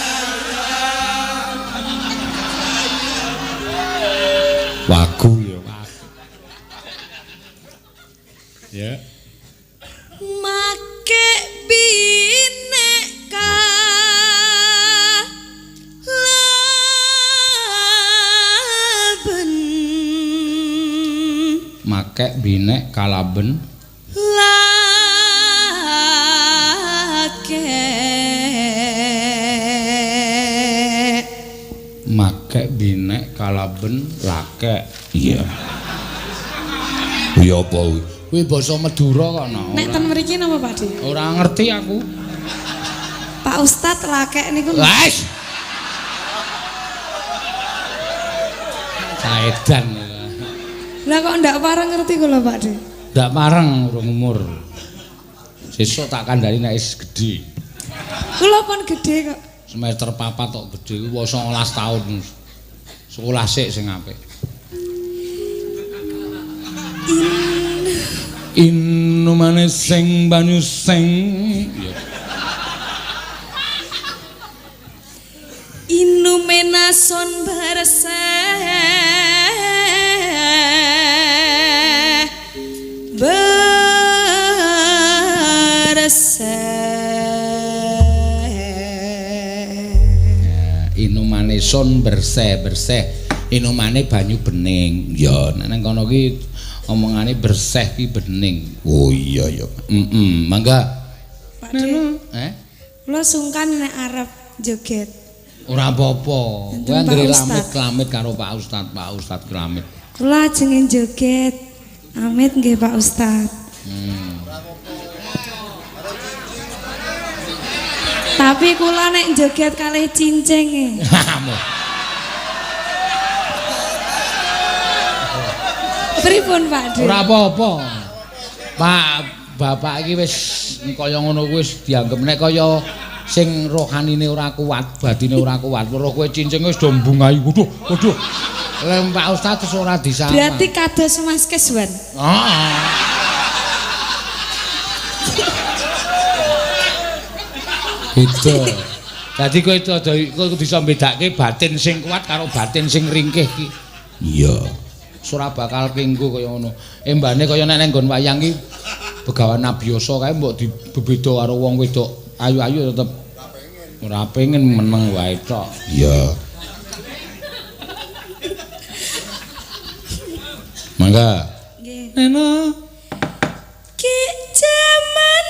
Wagu ya wagu. Ya. Make bineka laben. Make binek kalaben lake. Make binek kalaben lake. Iya. Kuwi apa kuwi? Kuwi basa Madura kok no. Nek ten mriki napa Pak De? Ora ngerti aku. Pak Ustad lakek niku. Wes. Saedan. Lah kok ndak pareng ngerti kula Pak De? Ndak pareng urung umur. Sesuk tak kandhani nek wis gedhe. Kula pun gedhe kok. Semester 4 kok gedhe kuwi 19 tahun. Sekolah sik sing apik. Inumane sing banyu sing. Inumenason berseh berseh. Inumane son berseh berseh. Inumane banyu bening. Ya nek nang kono ki omongane berseh ki bening. Oh iya ya. Heeh, mangga. Pak De. Eh? Kula sungkan nek arep joget. Ora apa-apa. Kowe anggere lamit-lamit karo Pak Ustad, Pak Ustad kelamit. Kula ajenge joget. Amit nggih Pak Ustad. Tapi kula nek joget kalih cincing. Pripun Pak De? Ora apa-apa. Pak, bapak iki wis kaya ngono kuwi wis dianggep nek kaya sing rohanine ora kuat, batine ora kuat, weruh kowe cincing wis do mbungahi. Waduh, waduh. Lah Pak Ustaz terus ora disama. Berarti kados Mas Keswan. Heeh. Beda. Dadi kowe kowe bisa mbedake batin sing kuat karo batin sing ringkih iki. Iya. Ora bakal kenggo kaya ngono. Embane kaya nek nang nggon wayang iki Begawan Abiyasa kae mbok dibebeda karo wong wedok ayu-ayu tetep ora pengen meneng wae tok. Iya. Mangga. Nggih. Neno. Ki jaman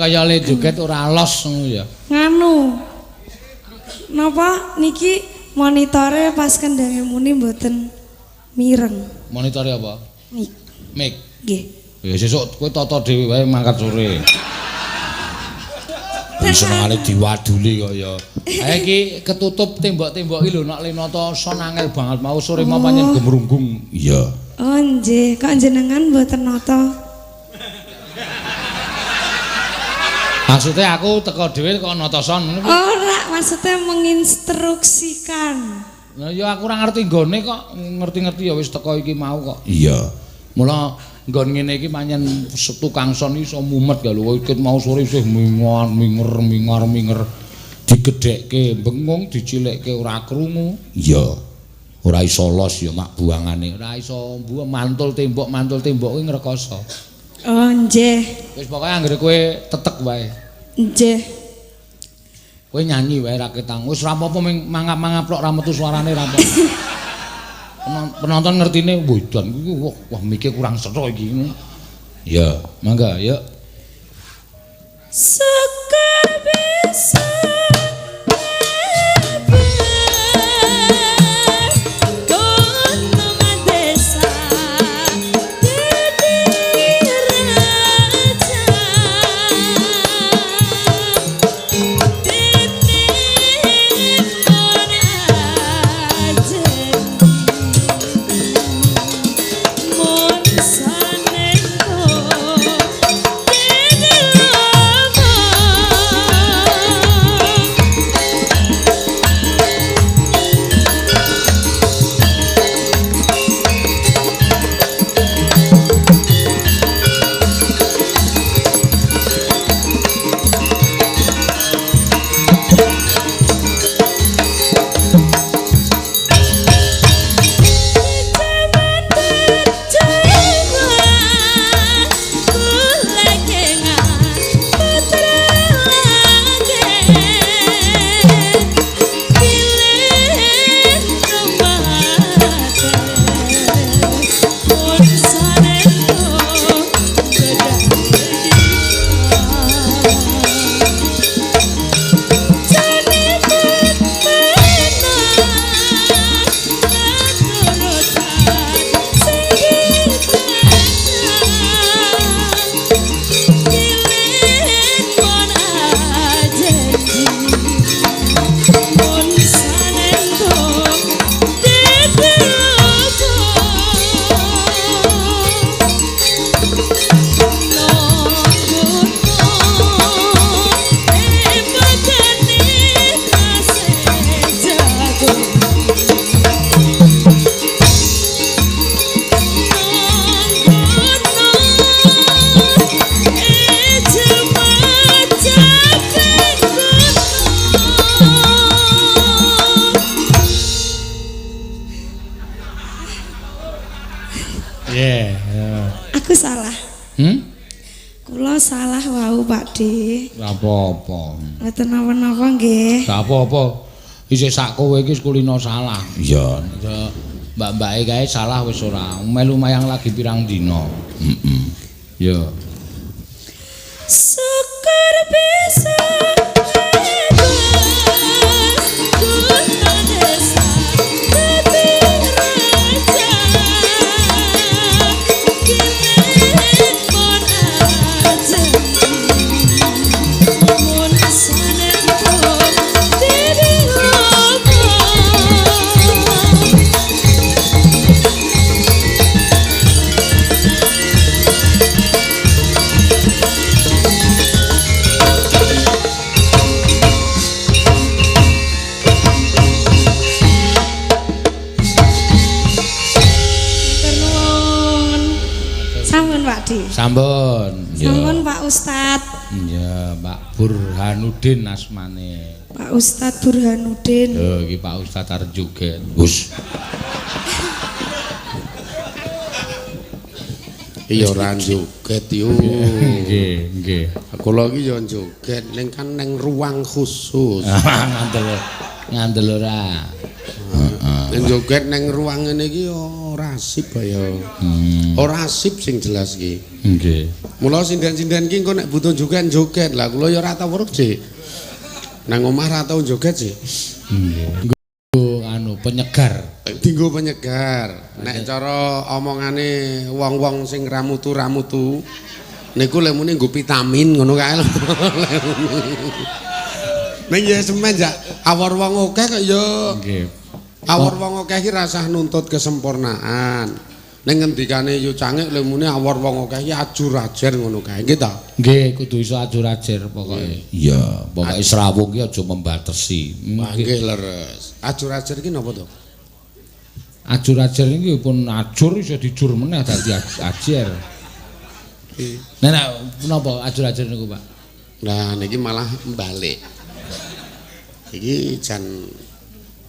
Kaya le joget ora los ngono ya. Nganu. Napa niki monitore pas kendhange muni mboten mireng. Monitore apa? Mik. Mik. Nggih. Ya sesuk kowe tata dhewe wae mangkat sore. Senengane diwaduli kok ya. Ayo iki ketutup tembok-tembok iki lho nek le nata son angel banget mau sore mau pancen gemrunggung. Iya. Oh nggih, kok jenengan mboten nata? Maksudnya aku teko dhewe kok nata son ngono. Ora, maksudnya menginstruksikan. Lah ya aku ora ngerti nggone kok, ngerti-ngerti ya wis teko iki mau kok. Iya. Mula nggon ngene iki pancen tukang son iso mumet ya lho. Iki mau sore isih mingar minger mingar minger digedhekke bengung dicilekke ora krungu. Iya. Ora iso los ya mak buangane. Ora iso mbuh mantul tembok kuwi ngrekoso. Oh nggih. Wis pokoke anggere kowe tetek wae. Nggih. Kowe nyanyi wae ra ketang. Wis ora apa-apa ming mangap-mangap tok ora metu suarane ra apa. Penonton ngertine wedan kuwi wah mike kurang seru iki. Ya, mangga yuk. Syukur bisa Aku salah. Kula salah wau Pak De. Ora apa-apa. Mboten napa-napa nggih. Ora apa-apa. Isih sak kowe iki kulino salah. Iya. Mbak-mbake kae salah wis ora. Melu mayang lagi pirang dina. Heeh. Ya. Syukur bisa Sampun. Sampun Pak Ustad. Iya, Pak Burhanuddin asmane. Pak Ustad Burhanuddin. Lho iki Pak Ustad arep joget. Gus. Iya ora joget yo. Nggih, nggih. Kula iki yo joget ning kan ning ruang khusus. Ngandel. Ngandel ora. Heeh. Ning joget ning ruang ngene iki ora sip ya. Ora sip sing jelas iki. Nggih. Mula sinden-sinden iki engko nek butuh joget-joget. Lah kula ya ora tau weruh, Dik. Nang omah ora tau joget sih. Nggih. Nggo anu penyegar. Dinggo penyegar. Nek cara omongane wong-wong sing ramutu-ramutu niku lemune nggo vitamin ngono kae lho. Ning ya semen jak awor wong akeh kok ya. Nggih. Awor wong akeh iki rasah nuntut kesempurnaan. Ning ngendikane Yu Cangik lemune awor wong akeh iki ajur-ajer ngono kae nggih ta? Nggih, kudu iso ajur-ajer pokoke. Iya, pokoke srawung ki aja membatesi. Nggih leres. Ajur-ajer iki napa to? Ajur-ajer iki pun ajur iso dijur meneh dadi ajer. Nah, nek napa ajur-ajer niku, Pak? Nah, niki malah mbalik. Iki jan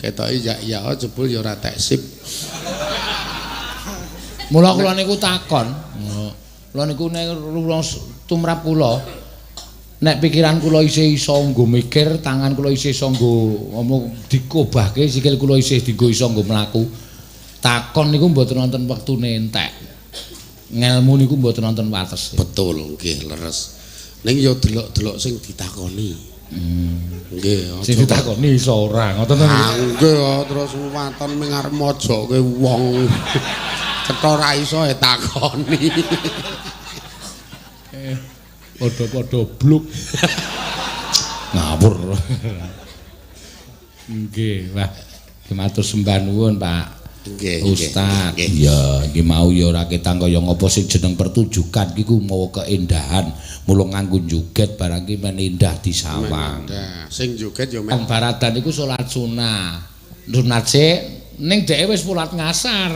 ketoke ya ya jebul ya ora tek sip. Mula kula niku takon, kula niku nek tumrap kula nek pikiran kula isih iso nggo mikir, tangan kula isih iso nggo ngomong dikobahke, sikil kula isih dienggo iso nggo mlaku. Takon niku mboten wonten wektune entek. Ngelmu niku mboten wonten watese. Betul, nggih leres. Ning ya delok-delok sing ditakoni. Nggih, sing ditakoni iso ora, ngoten to. Ah nggih, terus waton ming arep mojoke wong. Cetha ra iso e takoni. Padha-padha bluk. Ngawur. Nggih, wah. Matur sembah nuwun, Pak. Nggih, Ustaz. Iya, iki mau ya ora ketang kaya ngapa sing jeneng pertunjukan iki ku mawa keindahan. Mula nganggo joget barang ki men indah disawang. Sing joget ya men. Wong baradan iku salat sunah. Sunat sik ning dheke wis salat ngasar.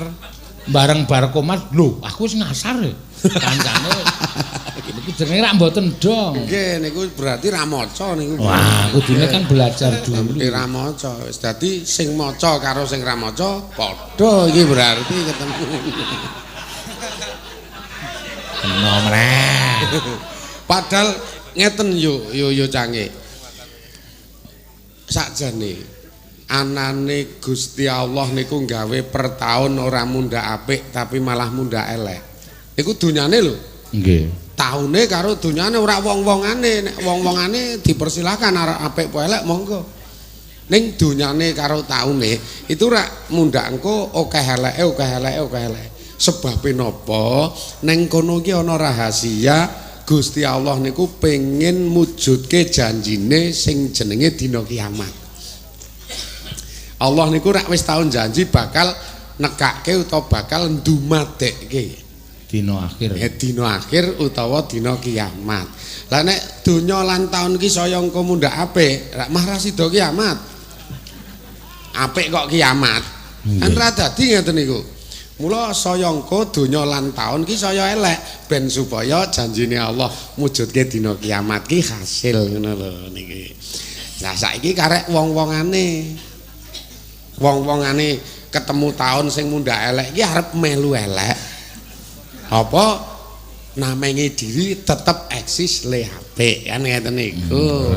Bareng bar komat, lho aku wis ngasar e. Kancane niku jenenge rak mboten dong. Nggih, niku berarti ra maca niku. Wah, kudune kan belajar dulu. Ra maca. Wis dadi sing maca karo sing ra maca padha iki berarti ketemu. Kena meneh. Padahal ngeten yo yo yo Cange. Sakjane anane Gusti Allah niku gawe per taun ora mundhak apik tapi malah mundhak elek. Niku dunyane lho. Nggih. Taune karo dunyane ora wong-wongane, nek wong-wongane dipersilahkan arep apik apa elek monggo. Ning dunyane karo taune itu ora mundhak engko akeh eleke akeh eleke akeh eleke. Sebabe napa? Ning kono iki ana rahasia Gusti Allah niku pengin mujudke janjine sing jenenge dina kiamat. Allah niku rak wis taun janji bakal nekake utawa bakal ndumadekke dina akhir. Dina akhir utawa dina kiamat. Lah nek donya lan taun iki saya engko mundhak apik, rak mah ra sida kiamat. Apik kok kiamat. Kan ra dadi ngeten niku. Mula saya engko donya lan taun ki saya elek ben supaya janjine Allah mujudke dina kiamat ki hasil ngono lho niki. Lah saiki karek wong-wongane. Wong-wongane ketemu taun sing mundhak elek iki arep melu elek. Apa namengi diri tetep eksis le apik kan ngeten niku.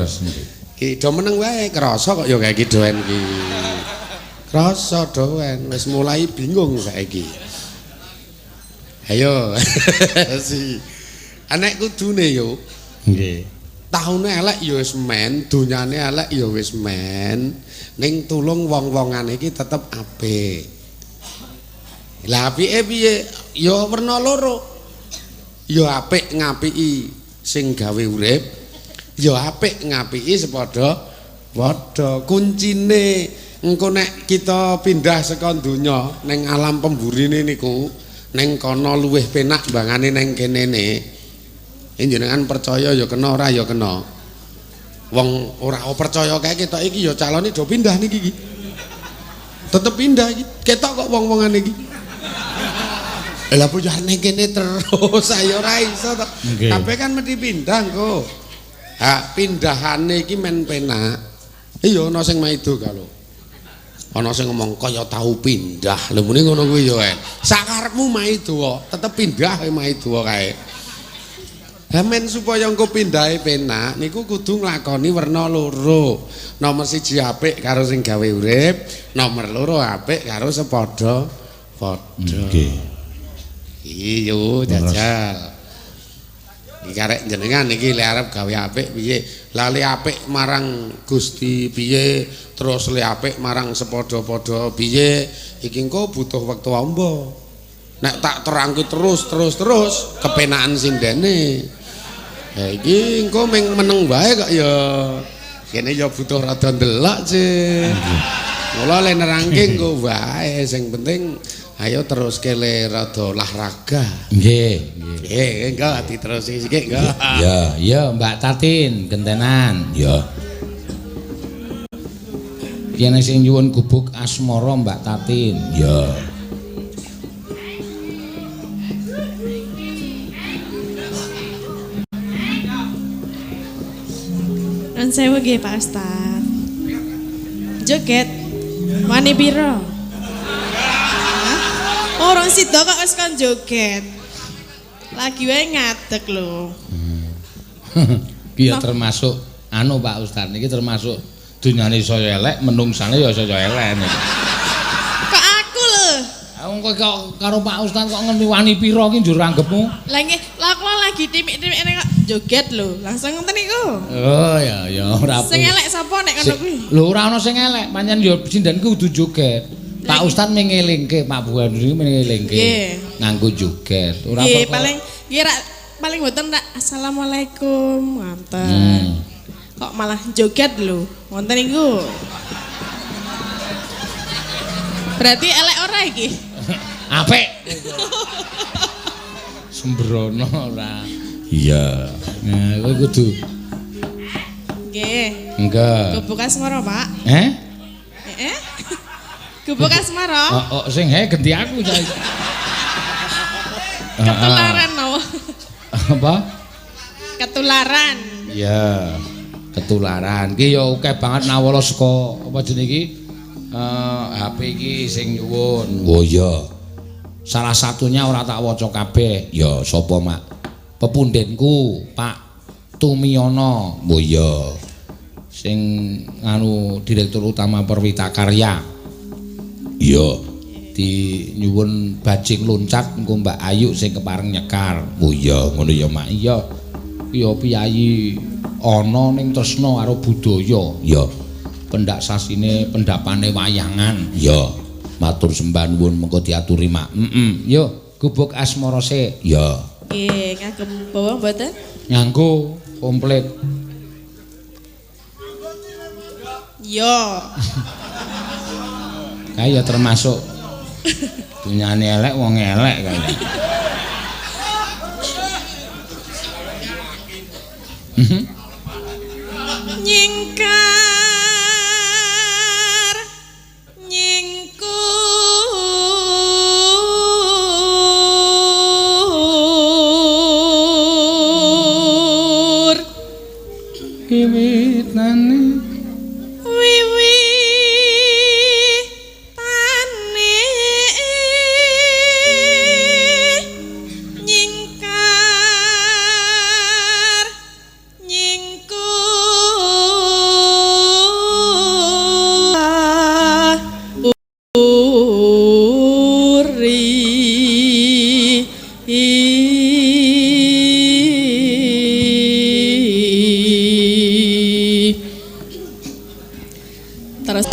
Ki do meneng wae krasa kok ya kaya iki doen ki. Krasa doen wis mulai bingung saiki. Ayo. Si. Anek kudune yo. Nggih. Taune elek ya wis men, donyane elek ya wis men. Ning tulung wong-wongane iki tetep apik. Lah apike piye? Ya werna loro. Ya apik ngapiki sing gawe urip, ya apik ngapiki sepadha padha. Kuncine engko nek kita pindah saka donya ning alam pemburine niku, ning kono luwih penak mbangane ning kenene. Jenengan percaya ya kena ora ya kena. Wong ora percaya kae ketok iki ya calone do pindah niki iki. Tetep pindah iki. Ketok kok wong-wongane iki. Lah bojone kene terus ayo ora iso to. Kabeh kan mesti pindah engko. Ha pindahane iki men penak. Iya ana sing maido kalo. Ana sing ngomong kaya tau pindah. Lho muni ngono kuwi ya. Sakarepmu maido tetep pindah maido kae. Lah men supaya engko pindahe penak niku kudu nglakoni werna loro. Nomor siji apik karo sing gawe urip, nomor loro apik karo sepadha padha. Nggih. Iya jajal. Iki karek jenengan iki le arep gawe apik piye? Lah le apik marang Gusti piye? Terus le apik marang sepadha-padha piye? Iki engko butuh wektu amba. Nek tak terangke terus terus terus kepenakan sindene. Ha iki engko ming meneng wae kok ya. Kene ya butuh rada ndelok sih. Mula le nerangke engko wae sing penting ayo teruske le rada olahraga. Nggih, nggih. Nggih, engko diterusi sithik engko. Ya, ya Mbak Tatin gentenan. Ya. Ki sing nyuwun gubuk asmara Mbak Tatin. Ya. Nuwun sewu nggih Pak Ustaz. Joget. Wani piro? Orang sida kok wis kon joget. Lagi wae ngadeg lho. Ki ya termasuk anu Pak Ustaz niki termasuk dunyane saya elek, menungsane ya saya elek niki. Kok aku lho. Ha wong kowe kok karo Pak Ustaz kok ngerti wani pira ki njur anggepmu? Lah nggih, lah kula lagi timik-timikne kok joget lho. Langsung ngoten niku. Oh ya ya ora. Sing elek sapa nek ngono kuwi? Lho ora ana sing elek, pancen ya sinden ku kudu joget. Pak Ustaz mengelingke, Pak Bu Andri mengelingke. Nganggo joget. Ora apa-apa. Paling nggih rak paling mboten rak assalamualaikum ngoten. Kok malah joget lho. Ngoten niku. Berarti elek ora iki? Apik. Sembrono ora. Iya. Nah, kowe kudu. Nggih. Enggak. Gubuk asmara, Pak. Eh? Heeh. Gubuk asmara. Oh, oh sing he ganti aku saiki. Ketularan no. Apa? Ketularan. Iya. Ketularan. Ki ya akeh banget nawala saka apa jenenge iki? HP iki sing nyuwun. Oh iya. Salah satunya ora tak waca kabeh. Ya sapa, Mak? Pepundenku, Pak Tumiyono. Oh iya. Sing nganu direktur utama Perwita Karya. Iya. Di nyuwun bajing loncat engko Mbak Ayu sing kepareng nyekar. Oh iya, ngono ya, Mak. Iya. Iya piyayi ana ning tresna karo budaya. Iya. Pendak sasine pendapane wayangan. Iya. Matur sembah nuwun mengko diaturi, Mak. Heeh. Yo, gubuk asmara sik. Iya. Nggih, ngagem bawa mboten? Nganggo komplit. Iya. Kae ya termasuk dunyane elek wong elek kae. Nyingkar nyingkur wiwitane nyingkar nyingkur uri terus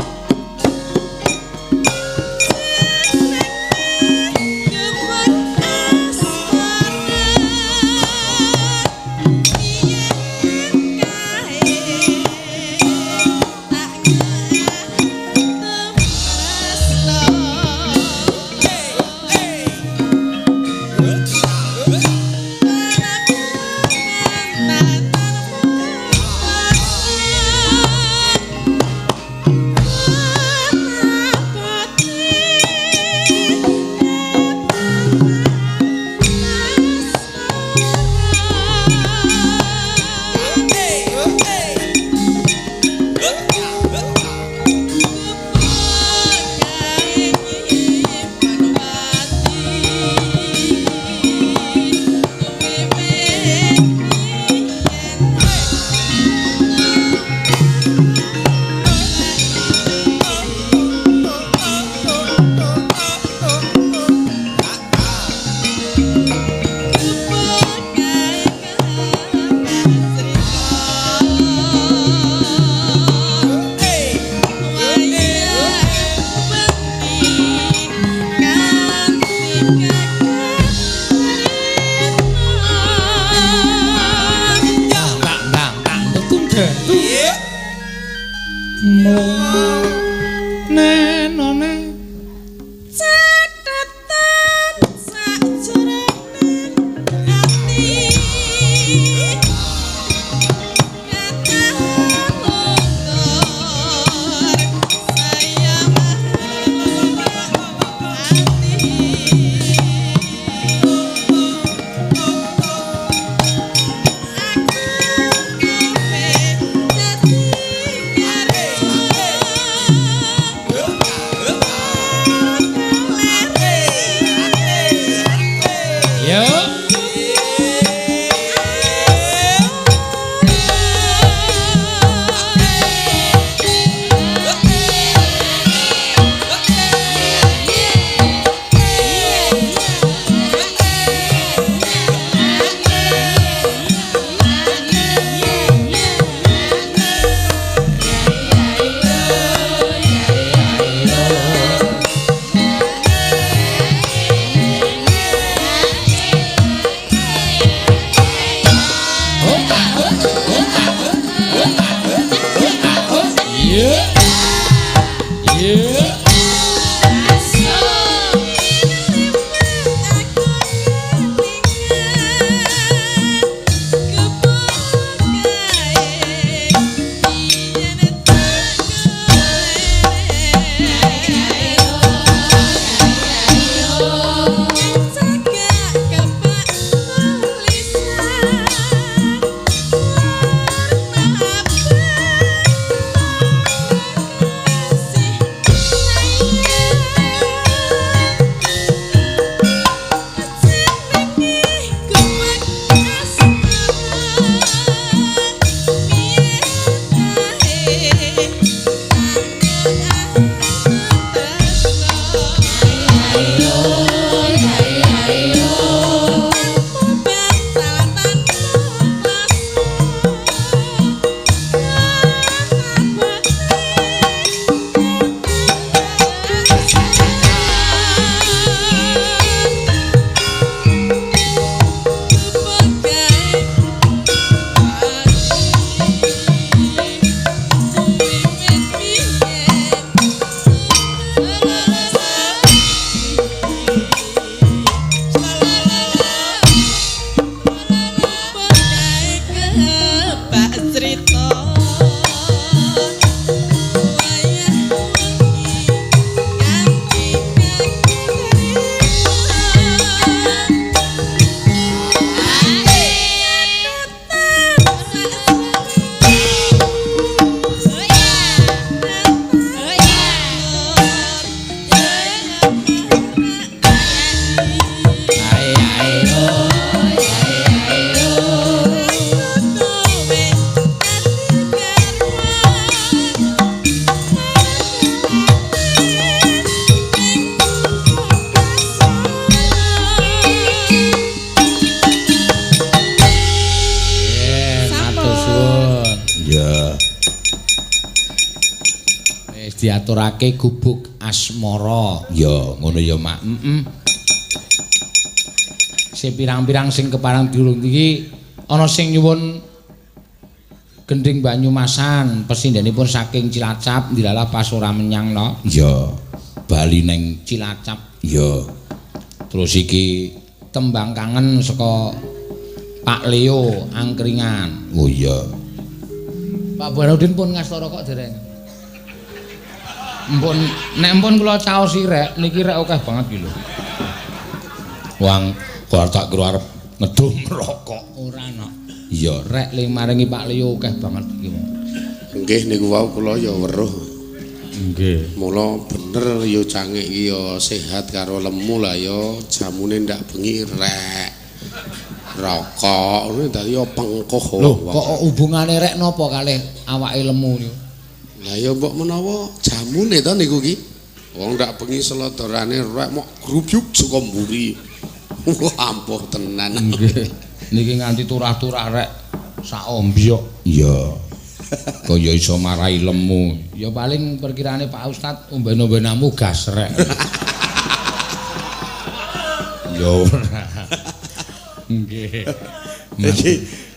Yo. Diaturake gubuk asmara. Ya ngono ya, Mak. Heeh. Sing pirang-pirang sing keparang diurung iki ana sing nyuwun gendhing Banyumasan, pesindhenipun saking Cilacap ndilalah pas ora menyang no. Ya. Bali neng Cilacap. Ya. Terus iki tembang kangen saka Pak Leo Angkringan. Oh iya. Pak Barudin pun ngasta rokok dereng. Mpun nek mpun kula caosi rek niki rek akeh banget iki lho. Wong kok tak kira arep ngedum rokok ora ana. Iya rek ling maringi Pak Leo akeh banget iki. Nggih niku wau kula ya weruh. Nggih. Mula bener ya cangik iki ya sehat karo lemu lah ya jamune ndak bengi rek. Rokok ngono dadi ya pengkoh. Lho kok hubungane rek napa kalih awake lemu niku? Lah ya mbok menawa jamune to niku ki. Wong ndak bengi selodorane rek mok grubyuk saka mburi. Wah ampuh tenan. Nggih. Niki nganti turah-turah rek sak ombyok. Iya. Kaya iso marai lemu. Ya paling perkirane Pak Ustad omben-ombenamu gas rek. Ya ora. Nggih.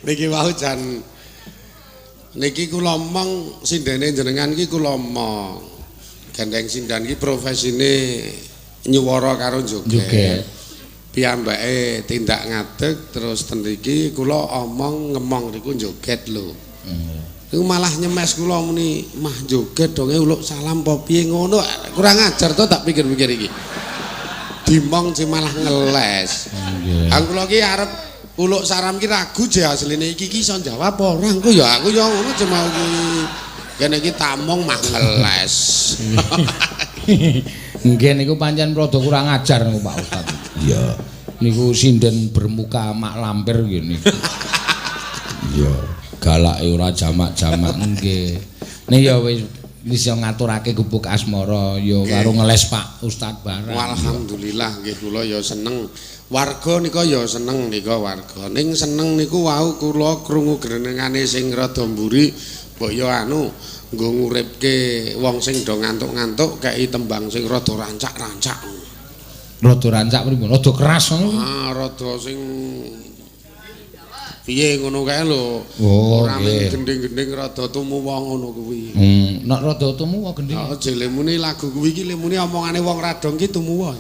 Niki wau jan niki kula omong sindene jenengan iki kula omong. Gandeng sindan iki profesine nyuwara karo joget. Piyambake tindak ngadeg terus ten mriki kula omong ngemong niku joget lho. Niku malah nyemes kula muni mah joget donge uluk salam apa piye ngono. Kurang ajar to tak pikir-pikir iki. Dimong sing malah ngeles. Aku kula iki arep uluk salam ki ragu je asline iki ki iso jawab apa ora engko ya aku ya ngono je mau ki. Kene iki tamong mah ngeles. Nggih niku pancen rada kurang ajar niku Pak Ustaz. Iya. Niku sinden bermuka mak lampir nggih niku. Iya, galake ora jamak-jamak nggih. Nih ya wis bisa ngaturake gubuk asmara ya karo ngeles Pak Ustad barang. Alhamdulillah nggih kula ya seneng. Warga nika ya seneng nika warga. Ning seneng niku wau kula krungu grenengane sing rada mburi mbok ya anu nggo nguripke wong sing do ngantuk-ngantuk kei tembang sing rada rancak-rancak. Rada rancak pripun? Rada keras ngono. Ah, rada sing piye ngono kae lho. Oh, ora mung gending-gending rada tumuwa ngono kuwi. Nek rada tumuwa gending. Heeh, lemune lagu kuwi iki lemune omongane wong radong ki tumuwa.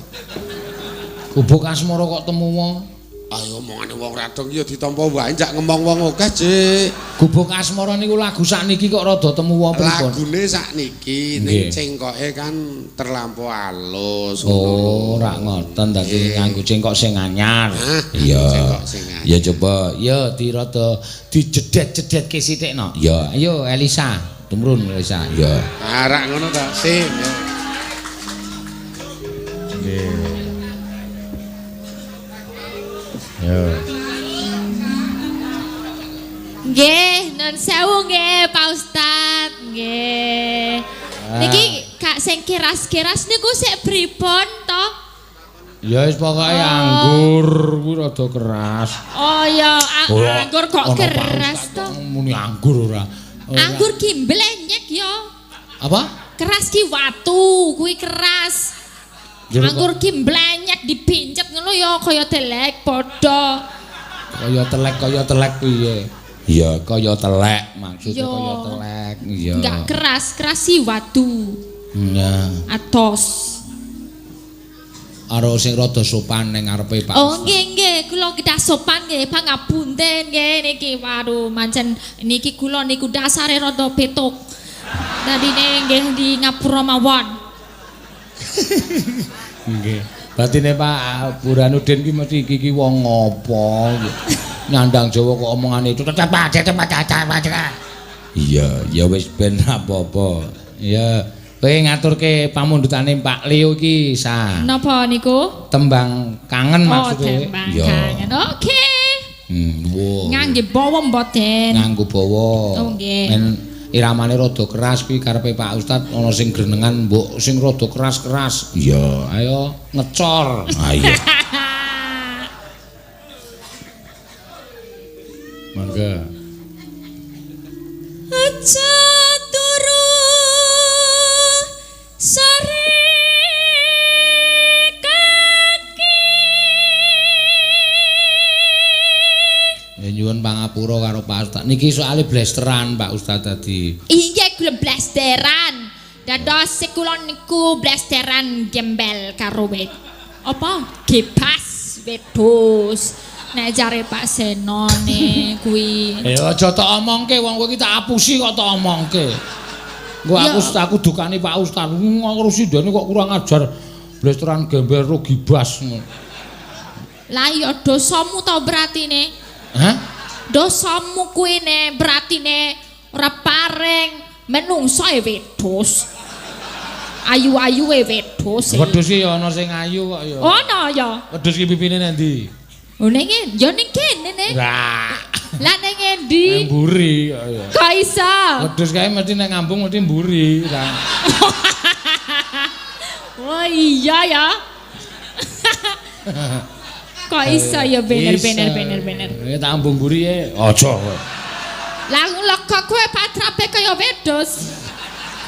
Gubuk asmara kok tumuwa? Ayo omongane wong radong ya ditampa wae njak ngemong wong akeh, Dik. Gubuk asmara niku lagu sakniki kok rada tumuwa pripun? Lagune sakniki ning cengkoke kan terlampau alus. Oh, ora ngoten dadi nganggo cengkok sing anyar. Iya. Cengkok sing anyar. Ya coba, ya dirada dijedet-jedetke sithik no. Ya, ayo Elisa, tumrun Elisa. Ya. Arak ngono ta, sip. Nggih. Ya. Nggih, nun sewu nggih Pak Ustad. Nggih. Niki kak sing keras-keras niku sik pripun to? Ya wis pokoke anggur kuwi rada keras. Oh ya, anggur kok keras to? Muni anggur ora. Anggur ki mblenyek ya. Apa? Keras ki watu, kuwi keras. Anggur ki mblenyek dipincet ngono ya kaya telek padha. Kaya telek piye? Iya, kaya telek maksudnya kaya telek. Iya. Enggak keras, keras si watu. Iya. Atos. Karo sing rada sopan ning ngarepe Pak. Oh nggih nggih, kula kedah sopan nggih, pangapunten nggih niki. Waduh, mancen niki kula niku dasare rada petuk. Dadine nggih di ngapura mawon. Nggih. Batine Pak Burhanuddin ki mesti iki ki wong ngopo. Nyandang Jawa kok omongane itu tetep. Iya, ya wis ben apa-apa. Ya, kowe ngaturke pamundhutane Pak Leo iki sa. Napa niku? Tembang kangen maksudnya. Oh, tembang kangen. Oke. Ngangge bawa mboten? Nganggo bawa. Oh nggih. Men iramane rada keras kuwi karepe Pak Ustad ana sing grenengan mbok sing rada keras-keras. Iya, ayo ngecor. Ayo. Mangga. Aja turu sore kaki. Ya nyuwun pangapura karo Pak Ustad. Niki soalé blesteran Pak Ustad tadi. Iya kula blesteran. Dados kula niku blesteran gembel karo wit. Apa? Gebas wedhus. Nek jare Pak Seno ne kuwi. Ya aja tok omongke wong kowe iki tak apusi kok tok omongke. Engko aku dukani Pak Ustad. Ngono sindene kok kurang ajar blesteran gembel ro gibas. Lah iya dosamu to beratine. Hah? Dosamu kuwi ne beratine ora paring menungso e wedhus. Ayu-ayu e wedhus. Wedhus ki ya ana sing ayu kok ya. Ana ya. Wedhus ki pipine nang ndi? Oh ning ya ning kene ne. Lah. Lah ning endi? Nang mburi kok ya. Kok iso? Wedhus kae mesti nek ngambung mesti mburi. Oh iya ya. Kok iso ya bener. Tak ambung mburi e. Aja kowe. Lah kok kowe patrape kaya wedhus.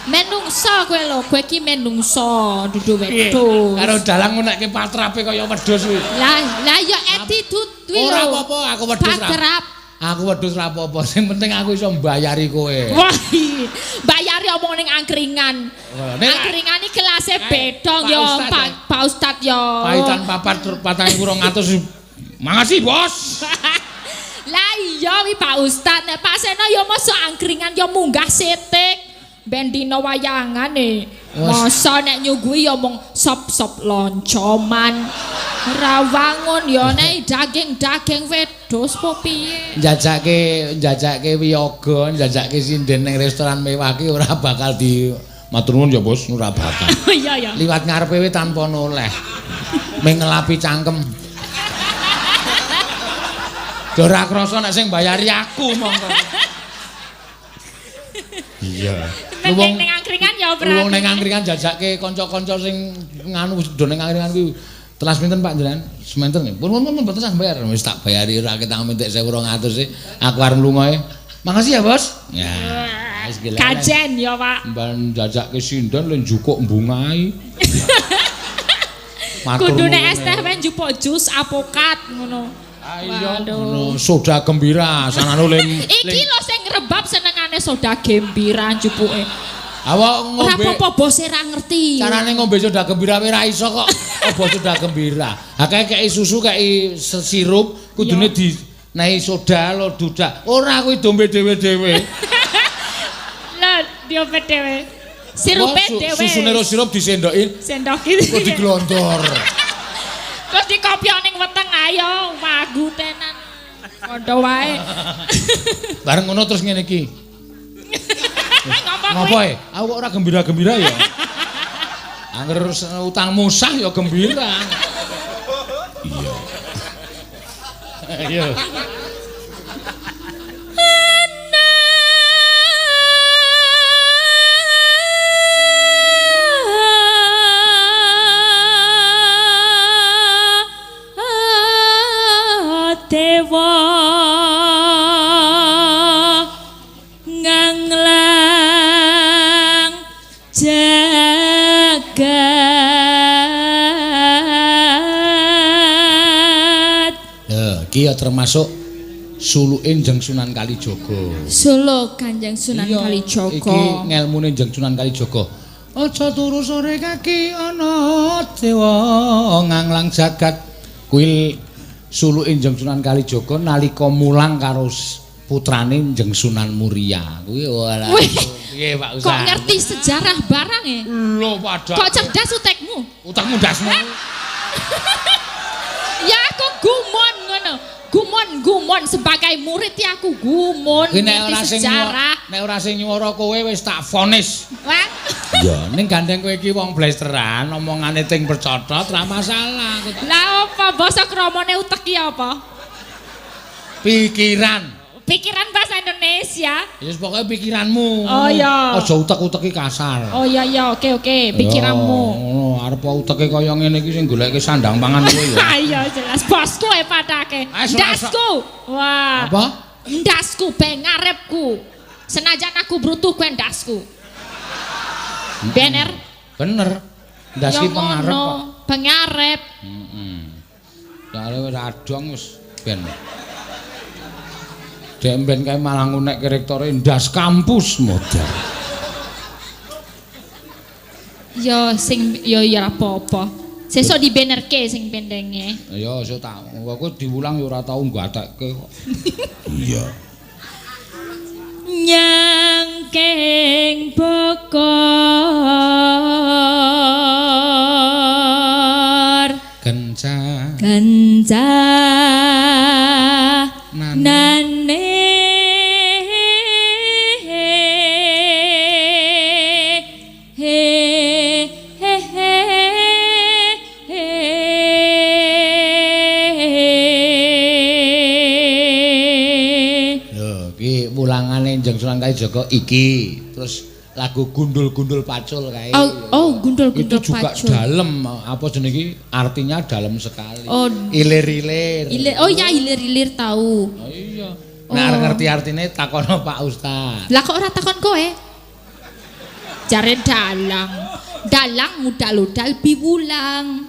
Menungso kowe lho, kowe iki menungso dudu wedhus. Karo dalang ngonekke patrape kaya wedhus kuwi. Lah lah ya attitude kuwi lho. Ora apa-apa aku wedhus. Patrap. Aku wedhus ra apa-apa, sing penting aku iso mbayari kowe. Wah, bayari omong ning angkringan. Angkringan iki kelase beda ya, Pak Ustad ya. Paitan 4 4200. Makasih, Bos. Lah iya wi Pak Ustad, nek Pak Seno ya mosok angkringan ya munggah sithik. Ben dina wayangane. Masa nek nyuguhi ya mung sop-sop loncoman. Ora wangun ya nek daging-daging wedhus po piye. Njajake wiyaga, njajake sinden ning restoran mewah ki ora bakal di matur nuwun ya Bos, ora bakal. Iya ya. Liwat ngarepe we tanpa noleh. Meng ngelapi cangkem. Ora krasa nek sing bayari aku mongko. Iya. Wong ning angkringan ya berarti. Wong ning angkringan jajake kanca-kanca sing nganu do ning angkringan kuwi. Telas pinten Pak jenengan? Sementen. Pun pun mboten sah bayar. Wis tak bayari ora ketang entek 1200 e. Aku arep lunga e. Makasih ya, Bos. Ya, wis gila. Kajen ya, Pak. Mban jajake sinden le njukuk mbungai. Kudune es teh wae njupuk jus apokat ngono. Ayo ngono soda gembira sanane le. Iki lho sing ngrebab senengane soda gembira njupuke. Awak ngombe. Ora apa-apa bose ra ngerti. Carane ngombe soda gembira wae ra iso kok. Apa soda gembira? Ha kei susu kei sirup kudune di nei soda lo dudak. Ora kuwi dombe dhewe-dhewe. Lho, diombe dhewe. Sirupe dhewe. Susune ro sirup disendoki. Sendoki. Kok diglondor. Terus dikopyo ning weteng ayo wagu tenan. Padha wae. Bareng ngono terus ngene iki. Ngopo Ngopo e? Aku kok ora gembira-gembira ya. Angger utangmu sah ya gembira. Iya. Iya. Dewa nganglang jagat. Iki ya termasuk suluke Kanjeng Sunan Kalijaga. Suluk Kanjeng Sunan Kalijaga. Iki ngelmune Kanjeng Sunan Kalijaga. Aja turu sore kaki ana dewa nganglang jagat. Kuwi suluke Kanjeng Sunan Kalijaga nalika mulang karo putrane Kanjeng Sunan Muria. Kuwi ora. Piye Pak Ustaz? Kok ngerti sejarah barang e? Lho padha. Kok cerdas utekmu? Utekmu ndasmu. Ya aku gumun ngono. Gumun-gumun sebagai murid ya aku gumun ngerti sejarah. Nek ora sing nyuwara kowe wis tak vonis. Wah. Ya ning gandeng kowe iki wong blesteran omongane ting percotot ra masalah. Lah apa basa kramane utek ki apa? Pikiran. Pikiran bahasa Indonesia. Ya wis pokoke pikiranmu. Oh iya. Aja utek-uteki kasar. Oh iya iya, oke oke, pikiranmu. Ngono, arep uteke kaya ngene iki sing goleke sandang pangan kowe ya. Iya jelas, bosku e padake. Ndasku. Wah. Apa? Ndasku ben ngarepku. Senajan aku brutuh kowe ndasku. Bener? Bener. Ndas ki pengarep kok. Pengarep. Heeh. Soale wis adong wis ben. Dek ben kae malah ngunekke rektore ndas kampus modal. Ya sing ya ya apa-apa. Sesuk dibenerke sing pendenge. Ya sesuk tak. Aku diwulang ya ora tau nggatekke kok. Iya. Nyangking bokor kenca kenca nane he he he he. Lho iki wulangane Kanjeng Sunan Kalijaga iki terus lagu gundul-gundul pacul kae. Oh, gundul-gundul itu juga pacul. Dalem apa jenenge iki artinya dalem sekali. Oh. Ilir-ilir. Ilir. Oh ya ilir-ilir tahu. Oh iya. Nek arep ngerti artine takono Pak Ustaz. Lah kok ora takon kowe? Jare dalang. Dalang udal-udal piwulang.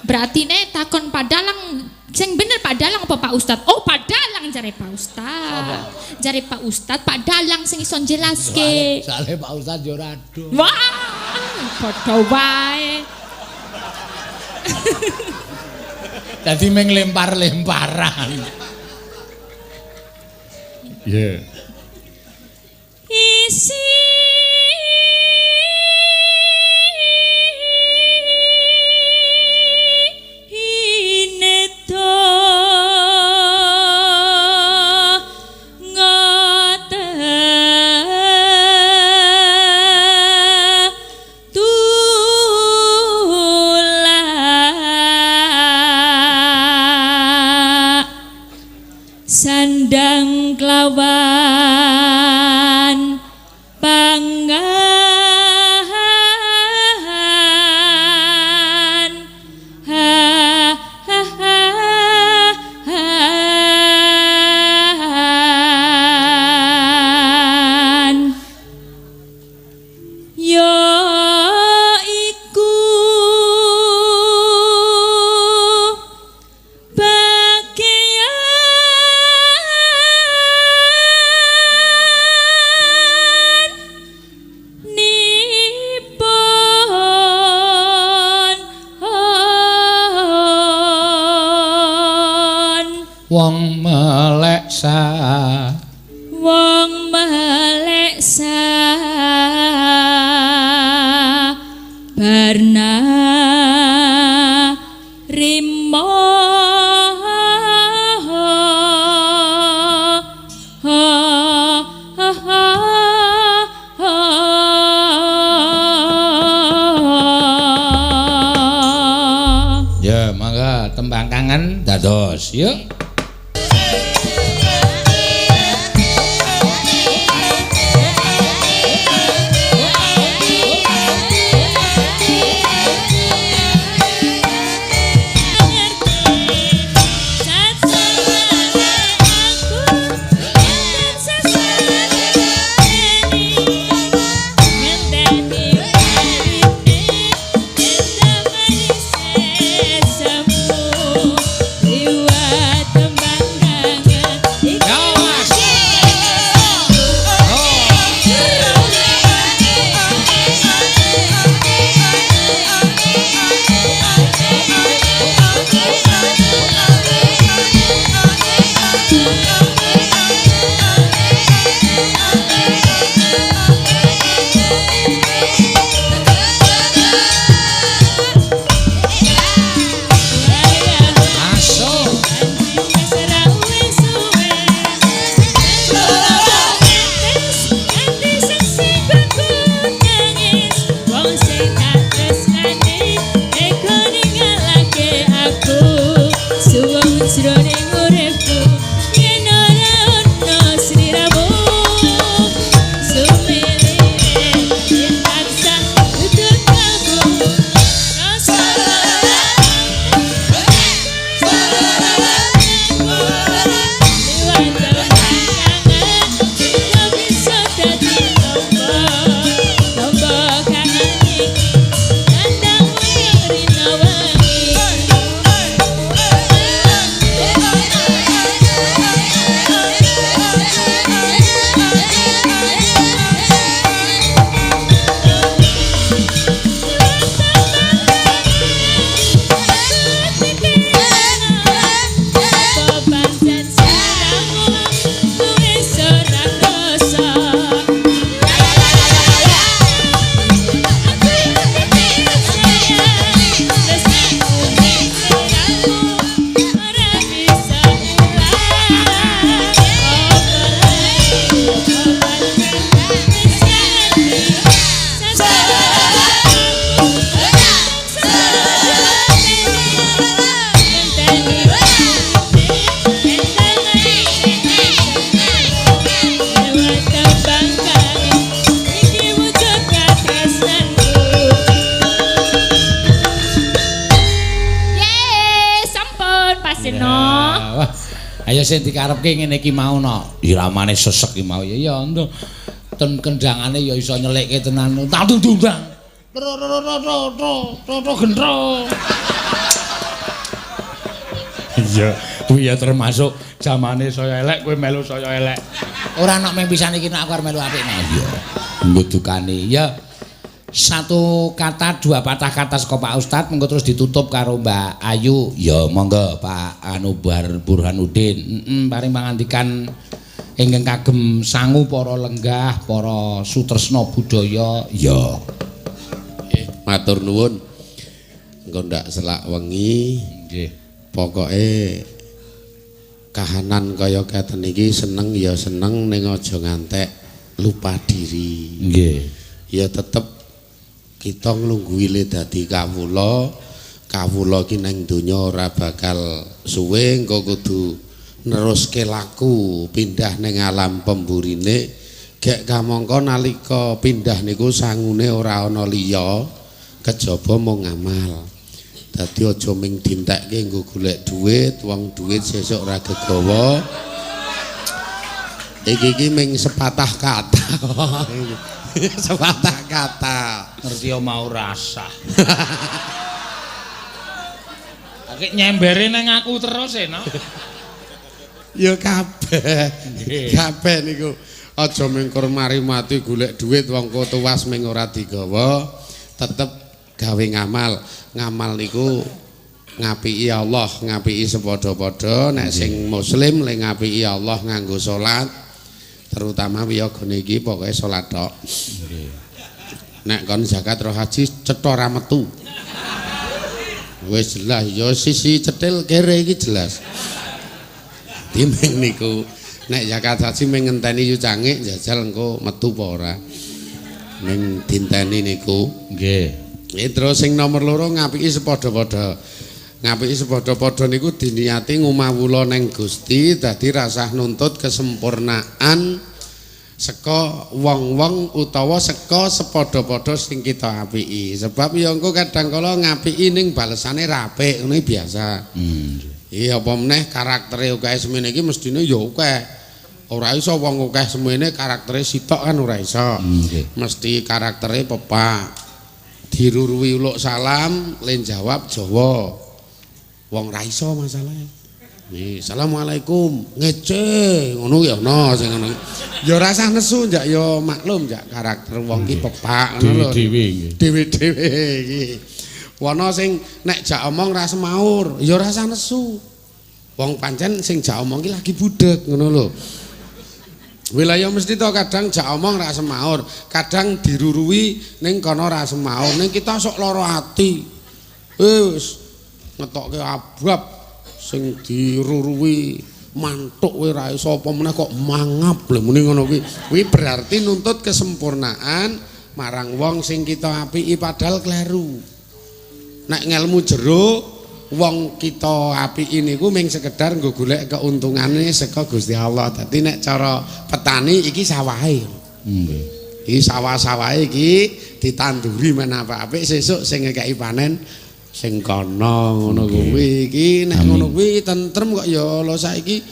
Berarti nek takon Pak Dalang sing bener Pak Dalang apa Pak Ustad? Oh Pak Dalang jare Pak Ustad. Jare Pak Ustad, Pak Dalang sing iso jelaske. Soale Pak Ustad yo ora aduh. Wah, padha wae. Dadi mung lempar-lemparan. Iya. Yeah. Isi Sandang kelawan pangan ha ha ha han. Ya iku bagian nipun Wong melek sa wong melek sa barna rimo Ya, mangga tembang kangen dados. Yuk. Ya, Mas. Masuk. Jroning uripku yen ora ono sliramu sumele yen tansah tutur kalbu rasa. Wah, ayo sing dikarepke ngene iki mau no. Iramane sesek iki mau ya ya ndo. Ten kendangane ya iso nyelikke tenan. Tak tundang. Tro tro tro tro tro tro gendro. Iya, kuwi ya termasuk zamane saya elek kowe melu saya elek. Ora ana mung pisan iki nek aku arep melu apik. Iya. Ngudukane ya. Satu kata dua patah kata saka Pak Ustad mengko terus ditutup karo Mbak Ayu. Ya monggo Pak Anubar Burhanuddin. Paring pangandikan ingkang kagem sangu para lenggah, para sutresna budaya. Ya. Matur nuwun. Engko ndak selak wengi. Nggih. Pokoke kahanan kaya keten iki seneng ya seneng ning aja ngantek lupa diri. Nggih. Ya tetep kita nglungguhi le dadi kawula. Kawula iki nang donya ora bakal suwe, engko kudu Neruske laku pindah ning alam pemburine gek kamangka nalika pindah niku sangune ora ana liya kejaba mung ngamal. Dadi aja ming dintekke nggo golek dhuwit, wong dhuwit sesuk ora gegawa. Iki iki ming sepatah kata. Sepatah kata. Ngerti ya mau rasah. Akeh nyembere nang aku terus e, no. Ya kabeh. Kabeh niku aja mengkur mari mati golek dhuwit wong tuwas ming ora digawa, tetep gawe ngamal. Ngamal niku ngapiki Allah, ngapiki sepadha-padha. Nek sing muslim le ngapiki Allah nganggo salat, terutama wiyagane iki pokoke salat tok. Nek kon zakat roh haji cetha ora metu. Wis jelas ya sisi cetil kere iki jelas. Dimeng niku nek zakat haji ming ngenteni yu cangik jajal engko metu apa ora. Ning dinteni niku. Nggih. Terus sing nomor loro ngapiki sepadha-padha. Ngapiki sepadha-padha niku diniati ngumawula neng Gusti dadi rasah nuntut kesempurnaan saka wong-wong utawa saka sepadha-padha sing kita apiki. Sebab ya engko kadang kala ngapiki ning balesane ra apik ngono biasa. Iya apa meneh karaktere akeh semene iki mestine ya akeh. Ora iso wong akeh semene karaktere sitok kan ora iso. Mesti karaktere pepak. Diruruwi uluk salam, len jawab Jawa. Wong ra iso masalahe. Nih, assalamualaikum, ngece, ngono ya ana sing ngono. Ya ora usah nesu njak ya maklum njak karakter wong ki pepak ngono lho. Dhewe-dhewe nggih. Dhewe-dhewe iki. Wana sing nek jak omong ra semaur, ya ora usah nesu. Wong pancen sing jak omong ki lagi budheg ngono lho. Wilayah mesti to kadang jak omong ra semaur, kadang diruruwi ning kono ra semaur, ning kita sok lara ati. Wis ngetokke abab sing diruruwi mantuk kowe ra iso apa meneh kok mangap lho muni ngono kuwi. Kuwi berarti nuntut kesempurnaan marang wong sing kita apiki padahal kleru. Nek ngelmu jero wong kita apiki niku mung sekedar nggo golek keuntungane saka Gusti Allah. Dadi nek cara petani iki sawahe. Nggih. Iki sawah-sawahe iki ditanduri men apik-apik sesuk sing ngekeki panen sing kono ngono kuwi. Iki nek ngono kuwi tentrem kok ya lho saiki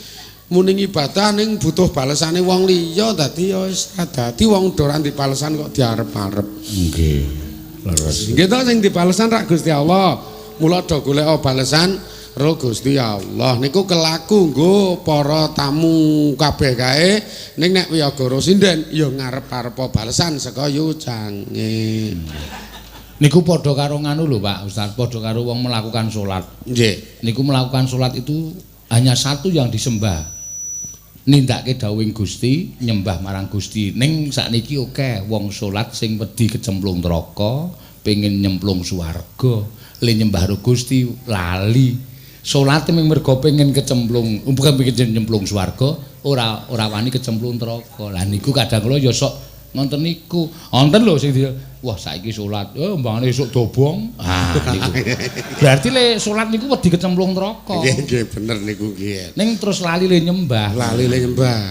muni ibadah ning butuh balesane wong liya dadi ya wis dadi wong ora dibalesan kok diarep-arep. Nggih. Leres. Nggih to sing dibalesan rak Gusti Allah. Mula do golek balesan ro Gusti Allah. Niku kelaku nggo para tamu kabeh kae ning nek wiyaga sinden ya ngarep-arep balesan saka yu cange. Niku padha karo nganu lho Pak Ustaz, padha karo wong melakukan salat. Nggih. Niku melakukan salat itu hanya satu yang disembah. Nindakake dawuhing Gusti, nyembah marang Gusti. Ning sakniki akeh wong salat sing wedi kecemplung neraka, pengin nyemplung swarga, le nyembah karo Gusti lali. Salate mung mergo pengin kecemplung, bukan pengin nyemplung swarga, ora wani kecemplung neraka. Lah niku kadang kala ya sok ngonten niku. Wonten lho sing wah saiki salat, oh mbangane esuk dobong. Ah niku. Berarti le salat niku wedi kecemplung neraka. Nggih nggih bener niku nggih. Ning terus lali le nyembah. Lali le nyembah.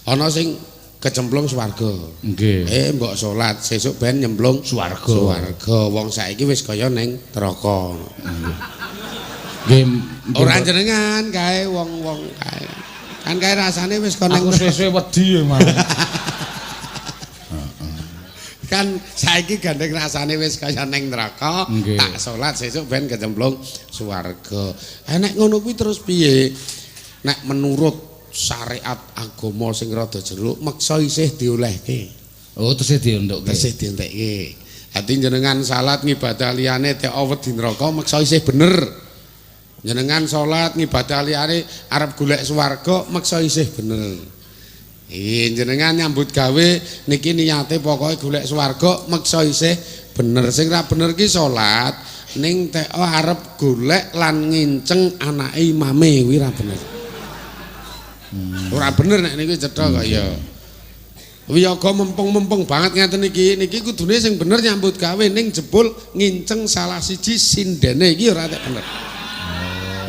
Ana sing kecemplung swarga. Nggih. Mbok salat sesuk ben nyemplung swarga. Swarga. Wong saiki wis kaya ning neraka. Nggih. Ora jenengan kae wong-wong kae. Kan kae rasane wis kaya ning aku suwe-suwe wedi malah. Kan saiki gandeng rasane wis kaya ning neraka, tak salat sesuk ben kecemplung swarga. Nek ngono kuwi terus piye? Nek menurut syariat agama sing rada jero meksa isih diolehke. Oh, tesih dientukke. Tesih dientekke. Dadi jenengan salat ngibadah liyane teko wedi neraka meksa isih bener. Jenengan salat ngibadah liyane arep golek swarga meksa isih bener. Jenengan nyambut gawe niki niate pokoke golek swarga meksa isih bener. Sing ra bener ki salat ning teko arep golek lan nginceng anake imame kuwi ra bener. Ora bener nek niku cetha kok ya. Wiyaga mempeng-mempeng banget ngeten iki. Niki kudune sing bener nyambut gawe ning jebul nginceng salah siji sindene iki ora tek bener.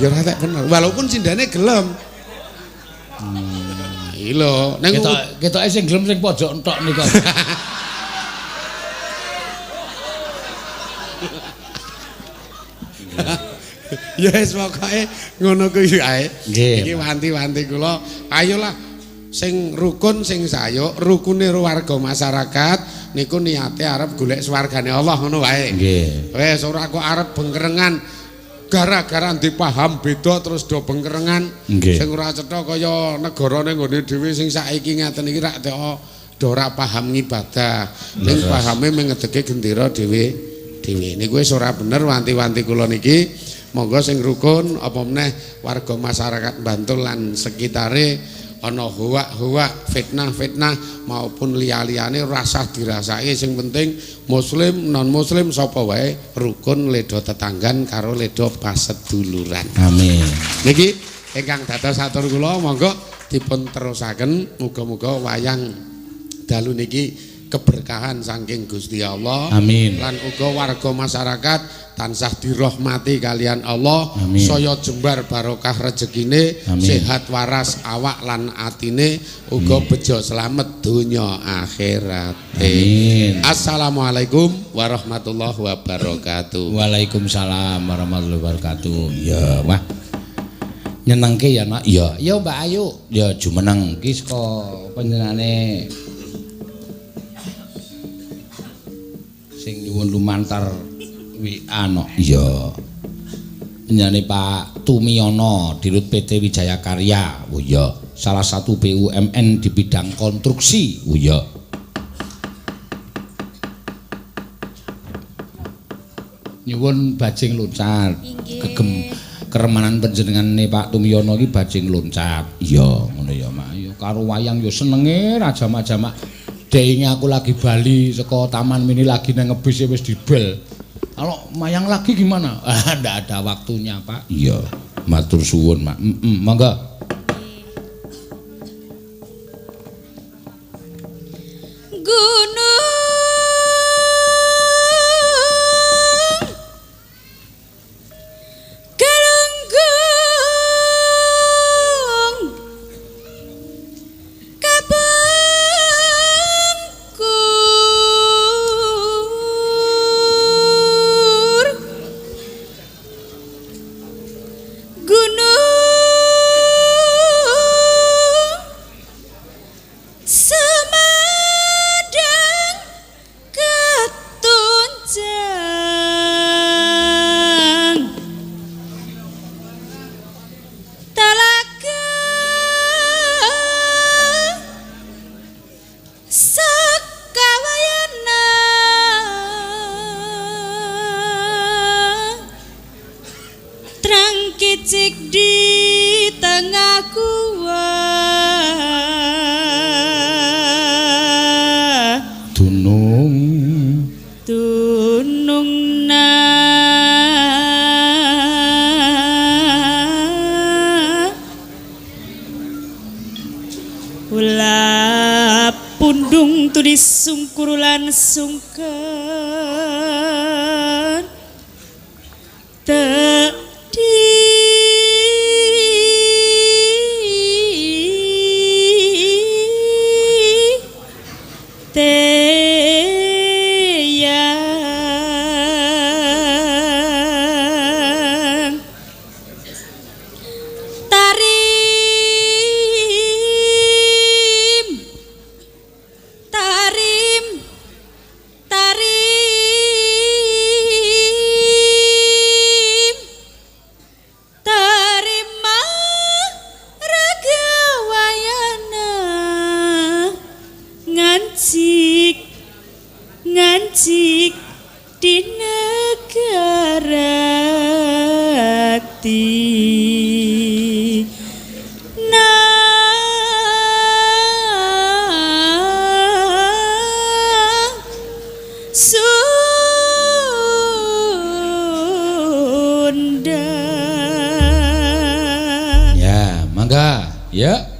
Ya ora tek bener. Walaupun sindene gelem. Iki lho, ning Ketoke sing gelem sing pojok entok nika. Ya wis pokoke ngono kuwi ae. Nggih. Iki wanti-wanti kula, ayolah sing rukun sing sayuk, rukune warga masyarakat niku niate arep golek swargane Allah ngono wae. Nggih. Wis ora kok arep bengkerengan gara-gara dipaham beda terus do bengkerengan. Sing ora cetha kaya negarane nggone dhewe sing saiki ngaten iki rak teko do ora paham ngibadah. Ning pahame mengedeke gendera dhewe dhewe. Niku wis ora bener wanti-wanti kula niki. Monggo sing rukun apa meneh warga masyarakat Bantul lan sekitare ana hoak-hoak, fitnah-fitnah maupun liya-liyane rasah dirasake, sing penting muslim non muslim sapa wae rukun ledo tetanggan karo ledo paseduluran. Amin. Niki ingkang dados atur kula monggo dipun terusaken, muga-muga wayang dalu niki keberkahan saking Gusti Allah. Amin. Lan uga warga masyarakat tansah dirahmati kalian Allah. Amin. Saya jembar barokah rezekine, Amin. sehat waras awak lan atine, uga bejo slamet donya akhirat. Amin. Assalamualaikum warahmatullahi wabarakatuh. Waalaikumsalam warahmatullahi wabarakatuh. Ya, wah. Nyenengke ya, Nak. Ya, ya Mbak Ayu. Ya jumeneng iki saka panjenengane sing nyuwun lumantar WA no. Iya. Panjenengane Pak Tumiyono, Dirut PT Wijaya Karya. Oh iya, salah satu BUMN di bidang konstruksi. Oh iya. Nyuwun bajing loncat. Kegem keremanan panjenengane Pak Tumiyono iki bajing loncat. Iya, ngono ya, Mak. Ya karo wayang ya senenge ra jamak-jamak. Deinge aku lagi bali saka taman mini lagi nang ngebis wis dibel. Kalau mayang lagi gimana? Ah, ndak ada waktunya, Pak. Iya, matur suwun, Mak. Monggo. Gunung Galunggung Kabengkur Gunung Semadang ketunjang Talaga Sakawayana Trang kicik di tengah gua. Dunung Tunung na Ula pundung tulis sungkurulan sungkan Tedi Teyang Tarim Tarim Tarim Tarima Raga Wayana Ngancik Ngancik di negara Tina Sunda. Ya, mangga. Ya.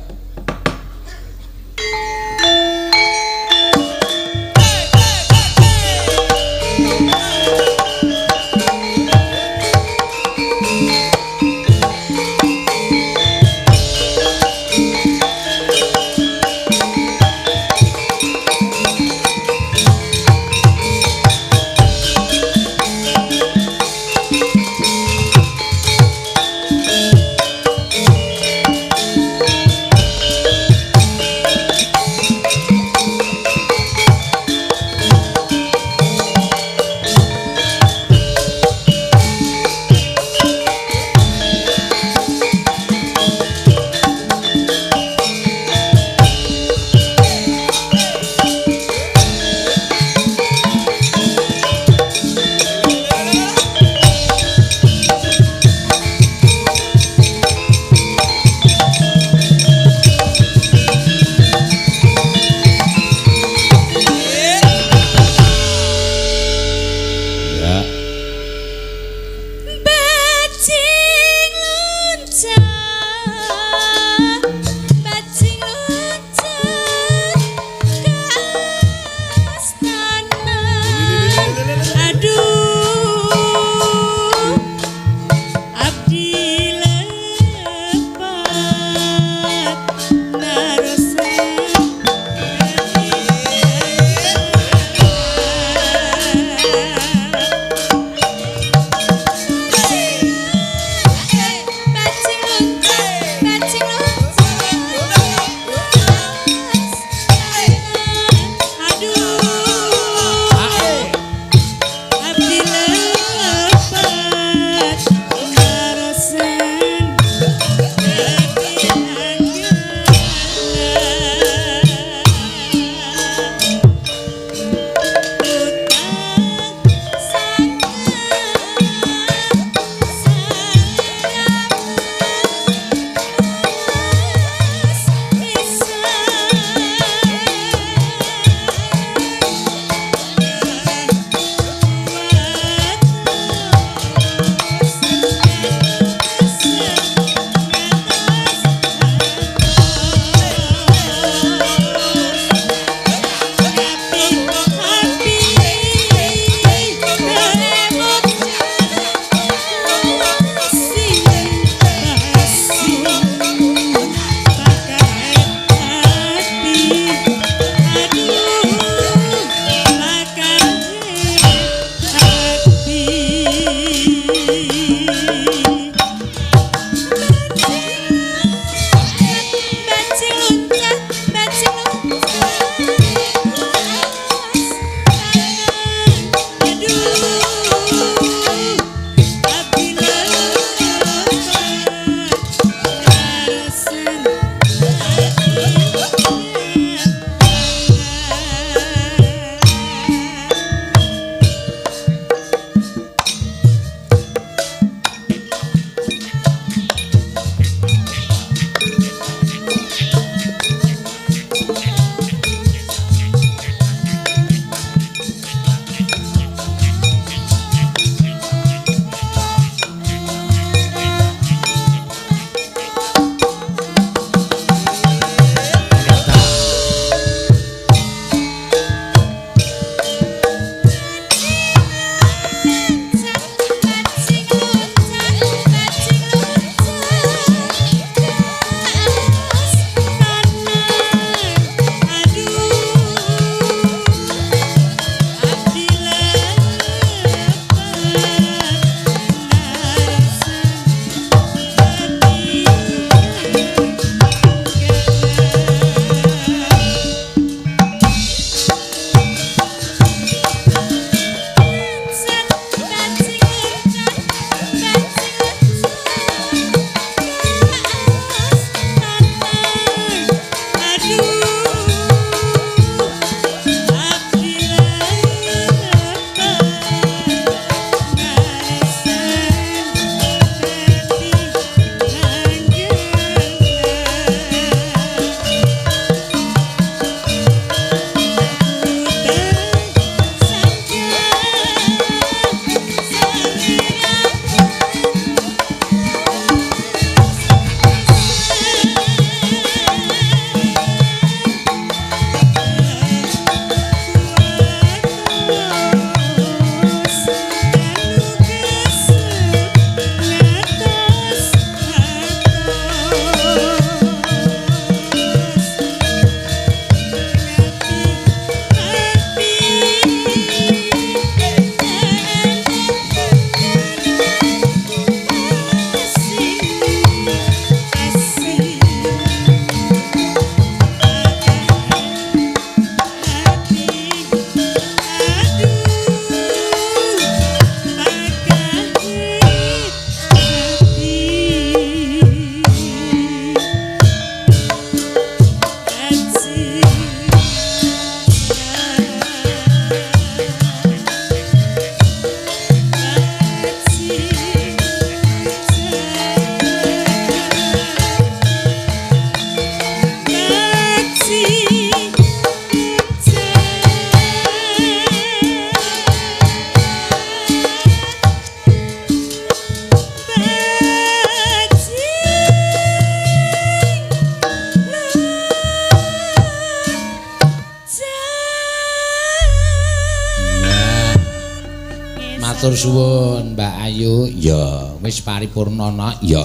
Matur suwun Mbak Ayu. Ya, wis paripurna nak. Ya.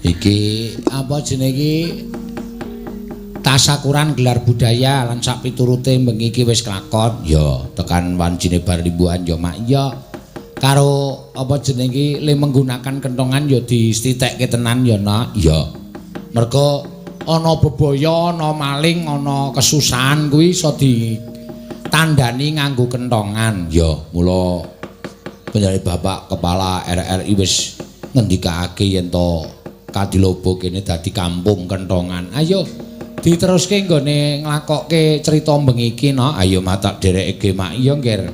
Iki apa jenenge iki? Tasakuran gelar budaya lan sak piturute bengi iki wis kelakon. Ya, tekan wancine bar limbuhan ya Mak. Ya. Karo apa jenenge iki le menggunakan kentongan ya distitekke tenan ya nak. Ya. Mergo ana bebaya, ana maling, ana kesusahan kuwi iso ditandani nganggo kentongan. Ya, mula penjare Bapak Kepala RRI wis ngendikake yen to Kadilobo kene dadi kampung kentongan. Ayo diteruske nggone nglakokke crita bengi iki no. Ayo matak dherekake Mak. Iya, Ngger.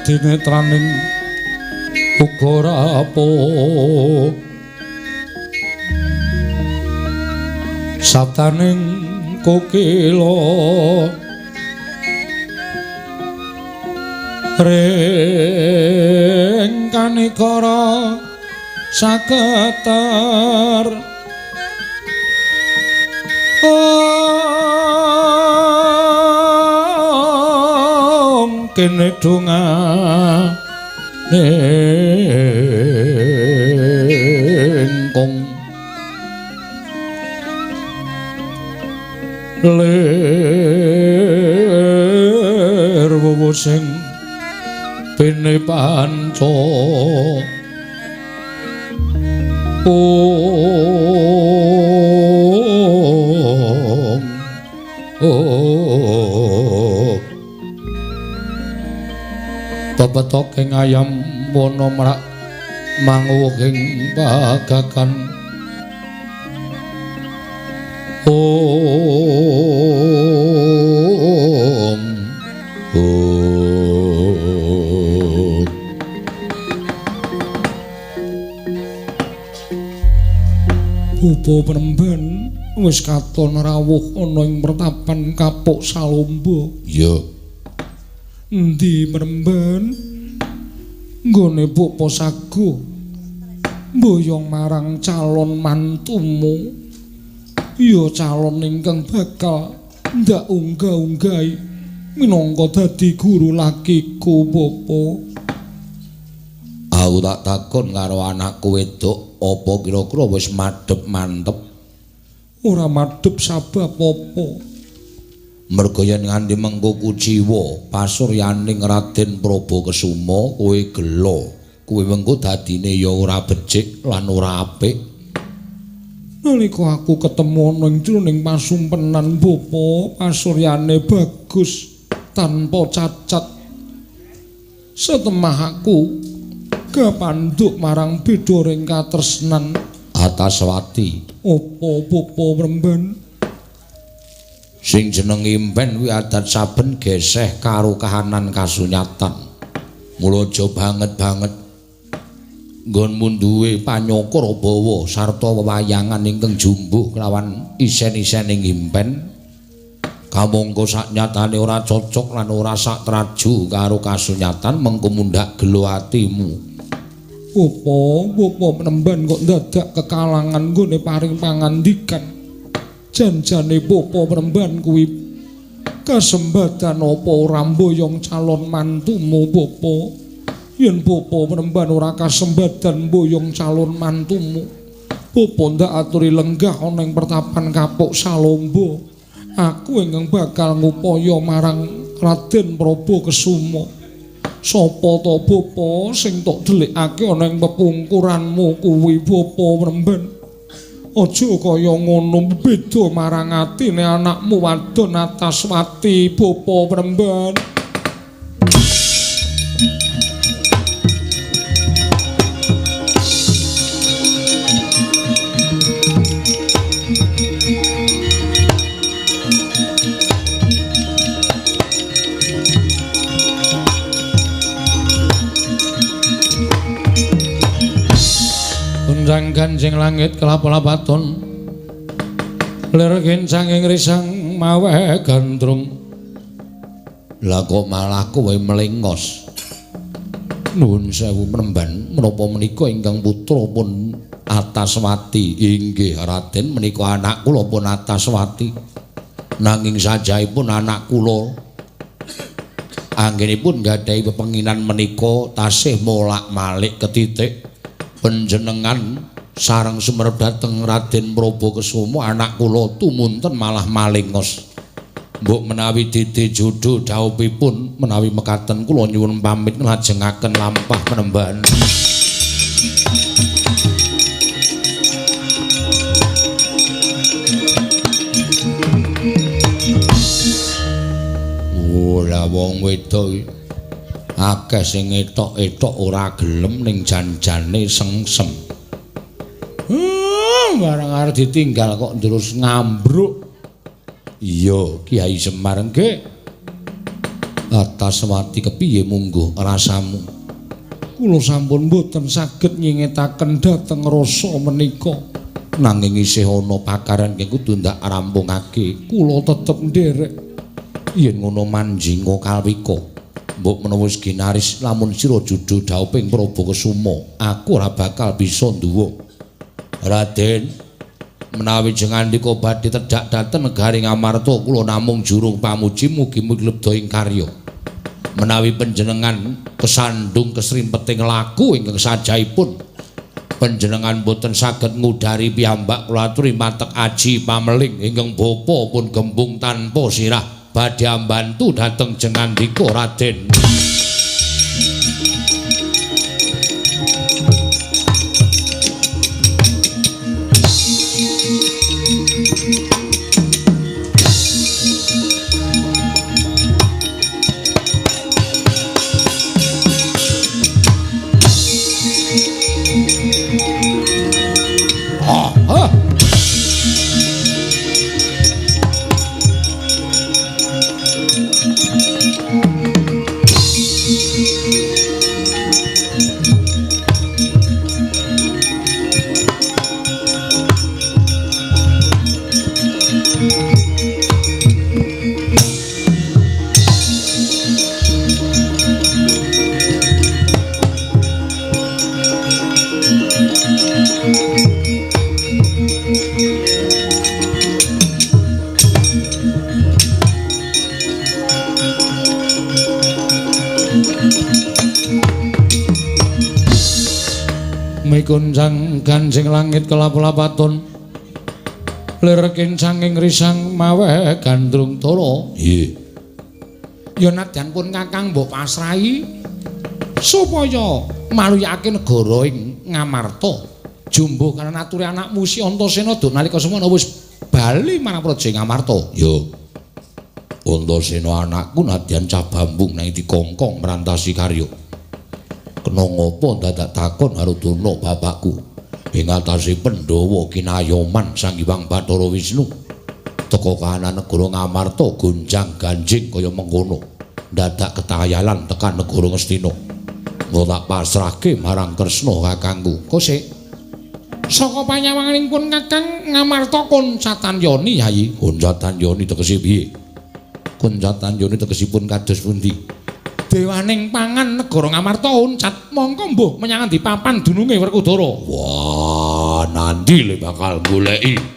Dinetraning uga rapuh sabdaning kokila ring kanikara saketer kene dongane kong lir wuwu sing pene panca om om pepetoking ayam wana mrak manguwuhing pagagan om om Pupa Premban wis katon rawuh ana ing pertapan Kapuk Salomba. Iya. Endi Premban? Nggone Bapa Sago mboyong marang calon mantumu. Ya calon ingkang bakal ndak unggah-unggahi minangka dadi guru lakiku Bapa. Aku tak takon karo anakku wedok, apa kira-kira wis madhep mantep? Ora madhep sabab apa? Merga yen nganti mengko kuciwa pasuryaning Raden Prabu Kesuma kowe gela, kowe mengko dadine ya ora becik lan ora apik. Nalika aku ketemu ana ing jroning pasumpenan Bapa, pasuryane bagus tanpa cacat. Setemah aku Kapandhuk marang bidhoring katresnan. Ataswati, opo popo mremben? Sing jeneng impen kuwi adat saben geseh karo kahanan kasunyatan. Mula aja banget-banget nggonmu duwe panyokor bawa sarta wewayangan ingkang jumbuh kelawan isen-isening impen. Kamangka saknyatane ora cocok lan ora satraju karo kasunyatan, mengko mundhak gelo atimu. Opo opo mremben kok dadak kekalangan nggone paring pangandikan? Janjane popo mremben kuwi kasembatan apa ora mboyong calon mantumu popo? Yen popo mremben ora kasembatan mboyong calon mantumu, popo ndak aturi lenggah ana ing pertapan Kapuk Salombo. Aku ingkang bakal ngupaya marang Raden Prabu Kesuma. Sapa to bapa sing tok delikake ana ing pepungkuranmu kuwi bapa mremben? Aja kaya ngono, beda marang atine anakmu wadon Ataswati bapa mremben. Gonjang ganjing langit kelap-lapaton, lir kincang ing risang maweh gandrung. Lah kok malah kowe melengos? Nuwun sewu mremban, menapa menika ingkang putra pun Ataswati? Inggih Raden, menika anak kula pun Ataswati. Nanging sajaipun anak kula anggenipun nggadahi pepenginan menika tasih molak-malik ketitik. Panjenengan sareng sumerep dhateng Raden Prabu Kesuma, anak kula tumunten malah malengos. Mbok menawi dede jodho dhaupipun, menawi mekaten kula nyuwun pamit nglajengaken lampah penemban. Ora wong wedok iki akeh sing etok-etok ora gelem ning janjane sengsem. Barang arep ditinggal kok terus ngambruk. Iya, Kiai Semar nggih. Ataswati kepiye mungguh rasamu? Kula sampun mboten saged nyingetaken dhateng rasa menika. Nanging isih ana pakaran ingkang kudu ndak rampungake. Kula tetep nderek. Yen ngono manjinga kalwika. Mbok menawa wis ginaris lamun sira judho dhauping Prabu Kesuma, aku ora bakal bisa nduwa. Raden, menawi jengandika badhe tedhak dhateng negari Ngamarta, kula namung jurung pamuji mugi-mugi lebda ing karya. Menawi panjenengan kesandung kesrimpeting laku ingkang sajaipun panjenengan boten saged ngudari piyambak, kula aturi matek aji pameling ingkang bapa pun gembung tanpa sirah badhe ambantu dhateng jengandika Raden. Mikuncang ganjing langit kelap-lapaton, lir kincang ing risang maweh gandrung tara. Nggih. Ya nadyan pun Kakang mbok pasrahi supaya maluyake negara ing Ngamarta. Jumbuh karena aturi anakmu si Antasena duk nalika semono wis bali marang praja Ngamarta. Ya. Antasena anakku nadyan cah bambung nang dikongkong merantasi karya. Kena ngopo dadak takon Harudana bapakku? Ing atase Pandhawa kinayoman Sang Hyang Bathara Wisnu. Teka kahanan negara Ngamarta gonjang ganjing kaya mengkono. Dadak ketayalan tekan negara Ngastina. Engko tak pasrahke marang Kresna kakangku. Kosek saka panyawanganipun Kakang Ngamarta Koncatan Yoni, Yayi. Koncatan Yoni tegese piye? Koncatan Yoni tegesipun kados pundi? Dewaning pangan negara Ngamarta uncat mongko mbuh menyang endi papan dununge Werkudara. Wah, nanti le bakal goleki.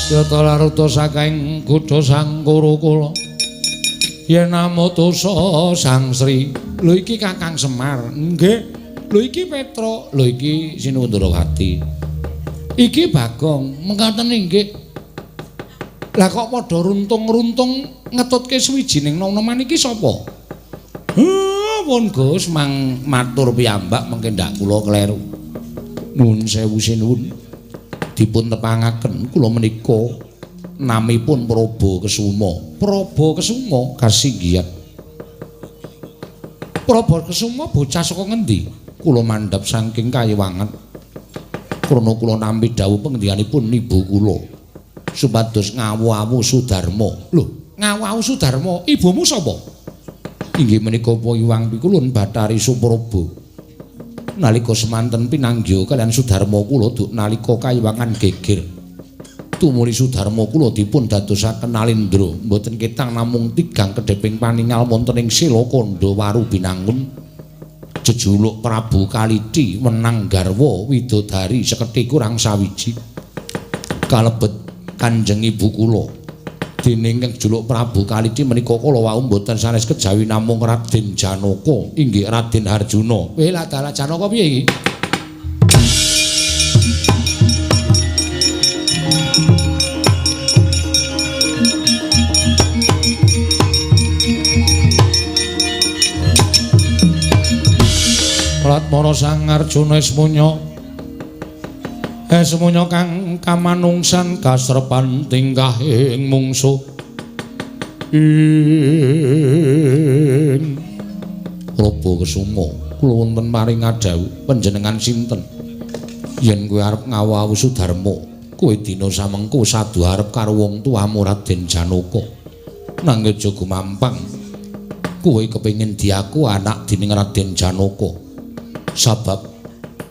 Yata laruta saking kutha Sang Kurukula yen amutusa Sang Sri. Lho iki Kakang Semar. Nggih. Lho iki Petruk. Lho iki Sinundrawati. Iki Bagong. Mekaten inggih. Lah kok padha runtung-runtung ngetutke suwijining nom-noman iki sapa? Pun Gus mang matur piyambak mengke ndak kula kleru. Nuwun sewu sinuwun. Dipun tepangaken kula menika namipun Prabu Kesuma. Prabu Kesuma kasinggihan. Prabu Kesuma bocah saka ngendi? Kula mandhap saking Kayiwangan. Krana kula nampi dawuh pengendikanipun ibu kula supados ngawu-awu Sudarma. Lho, ngawu-awu Sudarma, ibumu sapa? Inggih menika Hyang Pikulun Bathari Supraba. Nalika semanten pinanggih kaliyan Sudarma kula duk nalika Kayiwangan geger. Tumuli Sudarma kula dipun dadosaken Nalindra, mboten ketang namung tigang kedheping paningal wonten ing Sela Kandha Waru Binangun. Jejuluk Prabu Kaliti wenang garwa widodari sekedhik kurang sawiji. Kalebet Kanjeng Ibu kula. Dening kang jejuluk Prabu Kaliti menika kala wau mboten sanes kejawi namung Raden Janaka, inggih Raden Harjuna. Weh lah dalah Janaka piye iki? Latmara Sang Arjuna esmunya esmunya kang kamanungsan kasrepan tingkahing mungsuh ing Prabu Kesuma. Kula wonten maring ngadhawuh panjenengan sinten? Yen kowe arep ngawu-awu Sudarma, kowe dina samengko sadu arep karo wong tuamu Raden Janaka. Nanging aja gumampang kowe kepengin diaku anak dening Raden Janaka. Sabab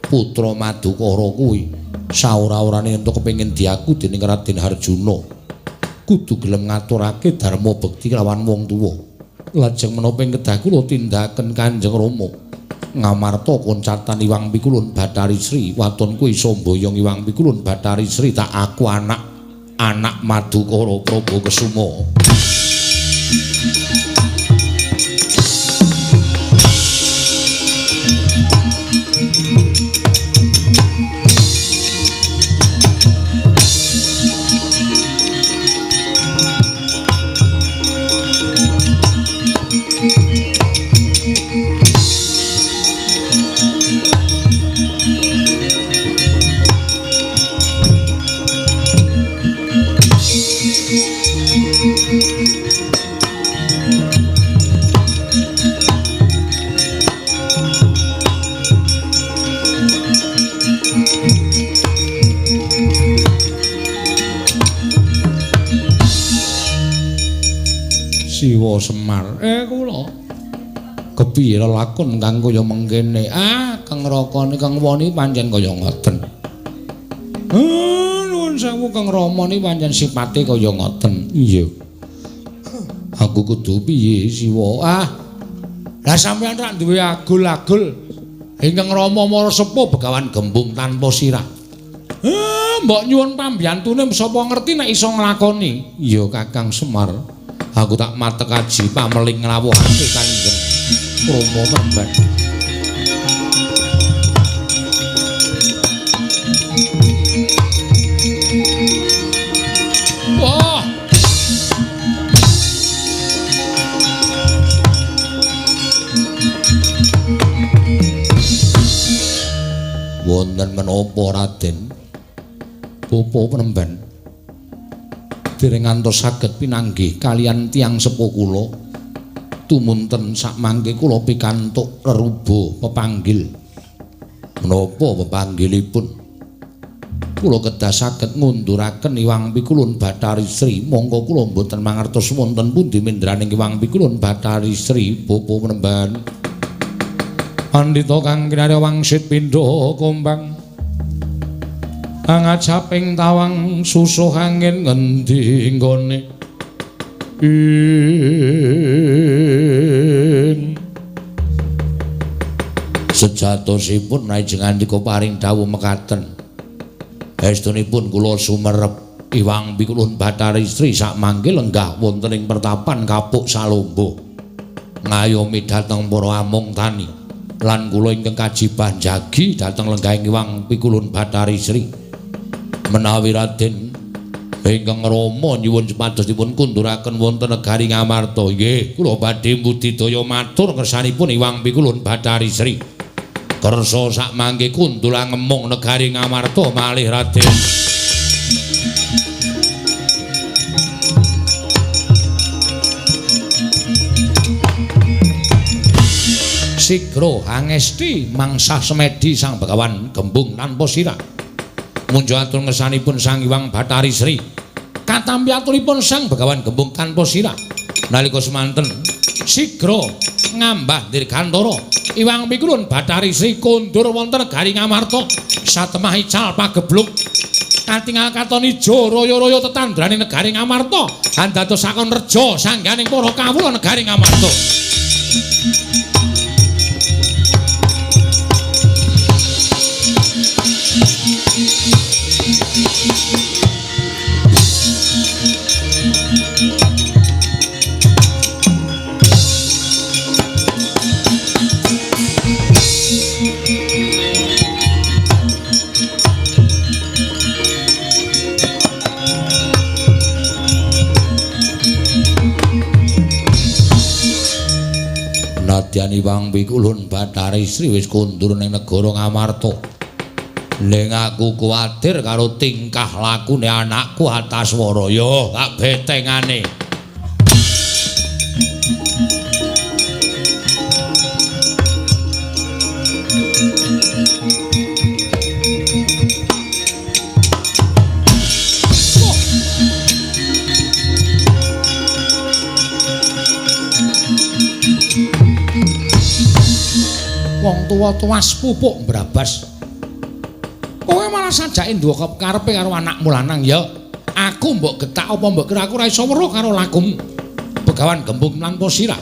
putra Madukara kuwi saora-orane entuk kepengin diaku dening Raden Harjuna kudu gelem ngaturake dharma bekti lawan wong tuwa. Lajeng menapa ing kedah kula tindakaken Kanjeng Rama Ngamarta koncatan Iwang Pikulun Bathari Sri waton kuwi iso mboyong Iwang Pikulun Bathari Sri tak aku anak anak Madukara Prabu Kesuma. Siwa Semar, kula kepiye lelakon kang kaya mengkene? Ah, Kang Rakane Kang Wani pancen kaya ngoten. Nuwun sewu Kang Rama niki pancen sipate kaya ngoten. Iya. Aku kudu piye Siwa? Ah. Lah sampeyan rak duwe agul-agul. Ingkang Rama mara sepuh begawan gembung tanpa sirah. Mbok nyuwun pambiyantune sapa ngerti nek iso nglakoni. Iya Kakang Semar. Aku tak matek aji pameling nglawuhake Kanjeng Rama Premban. Wah. Wonten menapa Raden? Bapak Premban. Dereng ngantos saged pinanggih kalian tiyang sepuh kula. Tumunten sakmangke kula pikantuk reruba pepanggil. Menapa pepanggilipun? Kula kedah saged ngunduraken Iwang Pikulun Bathari Sri. Monggo kula mboten mangertos wonten pundi mendraning Iwang Pikulun Bathari Sri, Bapak Premban. Pandhita kang kinarya wangsit pindha kumbang. Angajaping tawang susuh angin ngendi nggone ing sejatosipun lajeng andika paring dawuh mekaten. Estunipun kula sumerep Iwang Pikulun Bathari Sri sakmangke lenggah wonten ing pertapan Kapuk Salombo ngayomi dhateng para amung tani lan kula ingkang kajibah njagi dhateng lenggahing Iwang Pikulun Bathari Sri. Menawi Raden ingkang Rama nyuwun supados dipun kunduraken wonten negari Ngamarta, nggih kula badhe mbudidaya matur kersanipun Iwang Pikulun Bathari Sri. Kersa sakmangke kundur angemung negari Ngamarta malih Raden. Sigra angesti mangsah semedi Sang Begawan Gembung tanpa sirah. Munjo atur ngersanipun Sang Iwang Bathari Sri. Katampi aturipun Sang Begawan Gembung tanpa sirah. Nalika semanten sigra ngambah dirgantara Iwang Pikulun Bathari Sri kondur wonten negari Ngamarta. Satemah ical pagebluk katingal katon ijo royo-royo tetandrane negari Ngamarta andados sakon reja sangganing para kawula negari Ngamarta. Nadyan Iwang Pikulun Bathari Sri wis kondur ning negara Ngamarta. Ning aku kuwatir karo tingkah lakune anakku Ataswara. Yo, tak betengane. Wong tuwa tuwas pupuk mbrabas. Kowe malah sajake duwe karepe karo anakmu lanang ya. Aku mbok getak apa mbok kira aku ora iso weruh karo lakumu. Begawan Gembung tanpa sirah.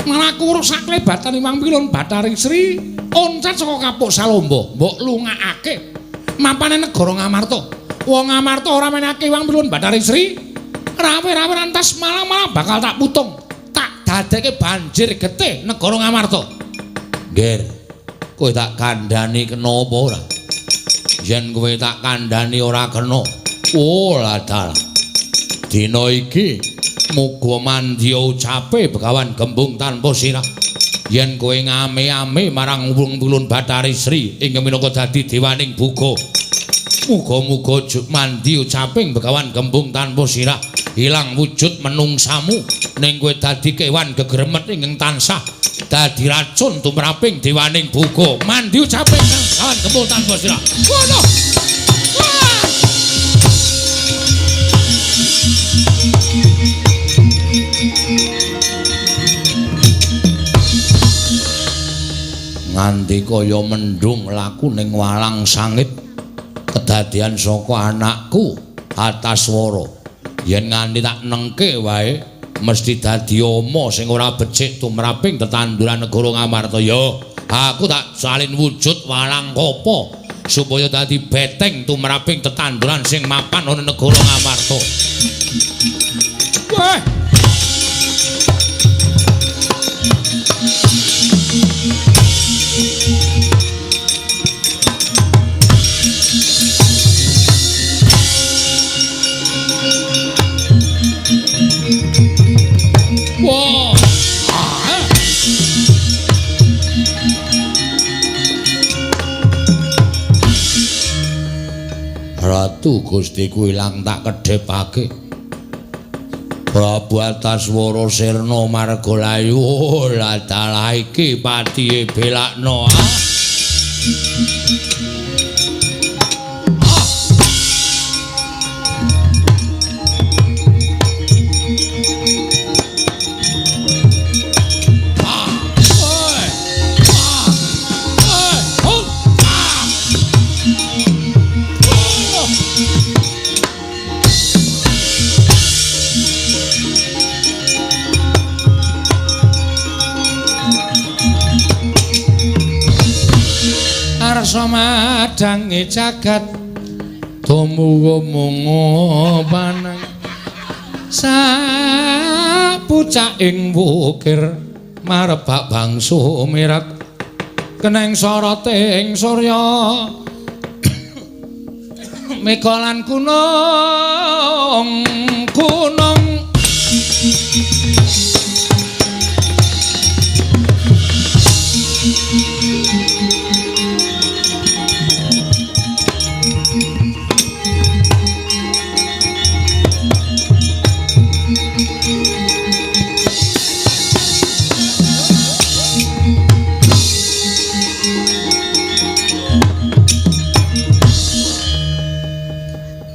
Malah aku weruh saklebatan Iwang Pikulun Bathari Sri oncat saka Kapuk Salombo, mbok lungakake mapane negara Ngamarta. Wong Ngamarta ora menake Iwang Pikulun Bathari Sri. Rawe-rawe rantas malah-malah bakal tak putung. Dadeke banjir getih negara Ngamarta. Ngger, kowe tak kandhani kena apa ora? Yen kowe tak kandhani ora kena. Oh, dalah. Dina iki muga mandya ucape Begawan Gembung tanpa sirah. Yen kowe ngame-ame marang Wong Pikulun Bathari Sri ingkang minangka dadi dewaning buga. Muga-muga mandi ucaping Begawan Gembung tanpa sirah. Ilang wujud menungsamu ning kowe dadi kewan gegremet ingkang tansah dadi racun tumraping dewaning buga. Mandi ucaping Begawan Gembung tanpa sirah. Ngono. Nganti kaya mendung laku ning walang sangit kedadian saka anakku Ataswara. Yen nganti tak nengke wae mesti dadi ama sing ora becik tumraping tetanduran negara Ngamarta. Ya, aku tak salin wujud walang kapa supaya dadi beteng tumraping tetanduran sing mapan ana negara Ngamarta. Wah. Wah. Ratu Gustiku ilang tak kedhepake. Prabu Antaswara sirna marga layu ladalah iki patihe belakno. Madhange jagat tumuwa mungu panang sapucaking wukir marebak bangsu mirat keneng soroting surya mega lan gunung gunung.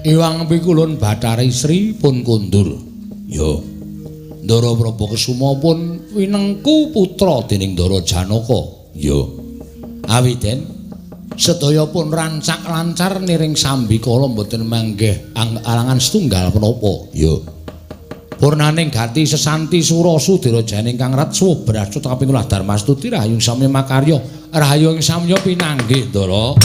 Iwang pikulun Bathari Sri pun kondur. Ya. Ndara Prabu Kesuma pun winengku putra dening Ndara Janaka. Ya. Awiten sedaya pun rancak lancar niring sambikala mboten manggih alangan setunggal menapa. Ya. Purnaning gati sesanti sura sudira janing kang rat subrasut kaping ulah darmastuti rahayu samya makarya rahayu samya pinanggih Ndara.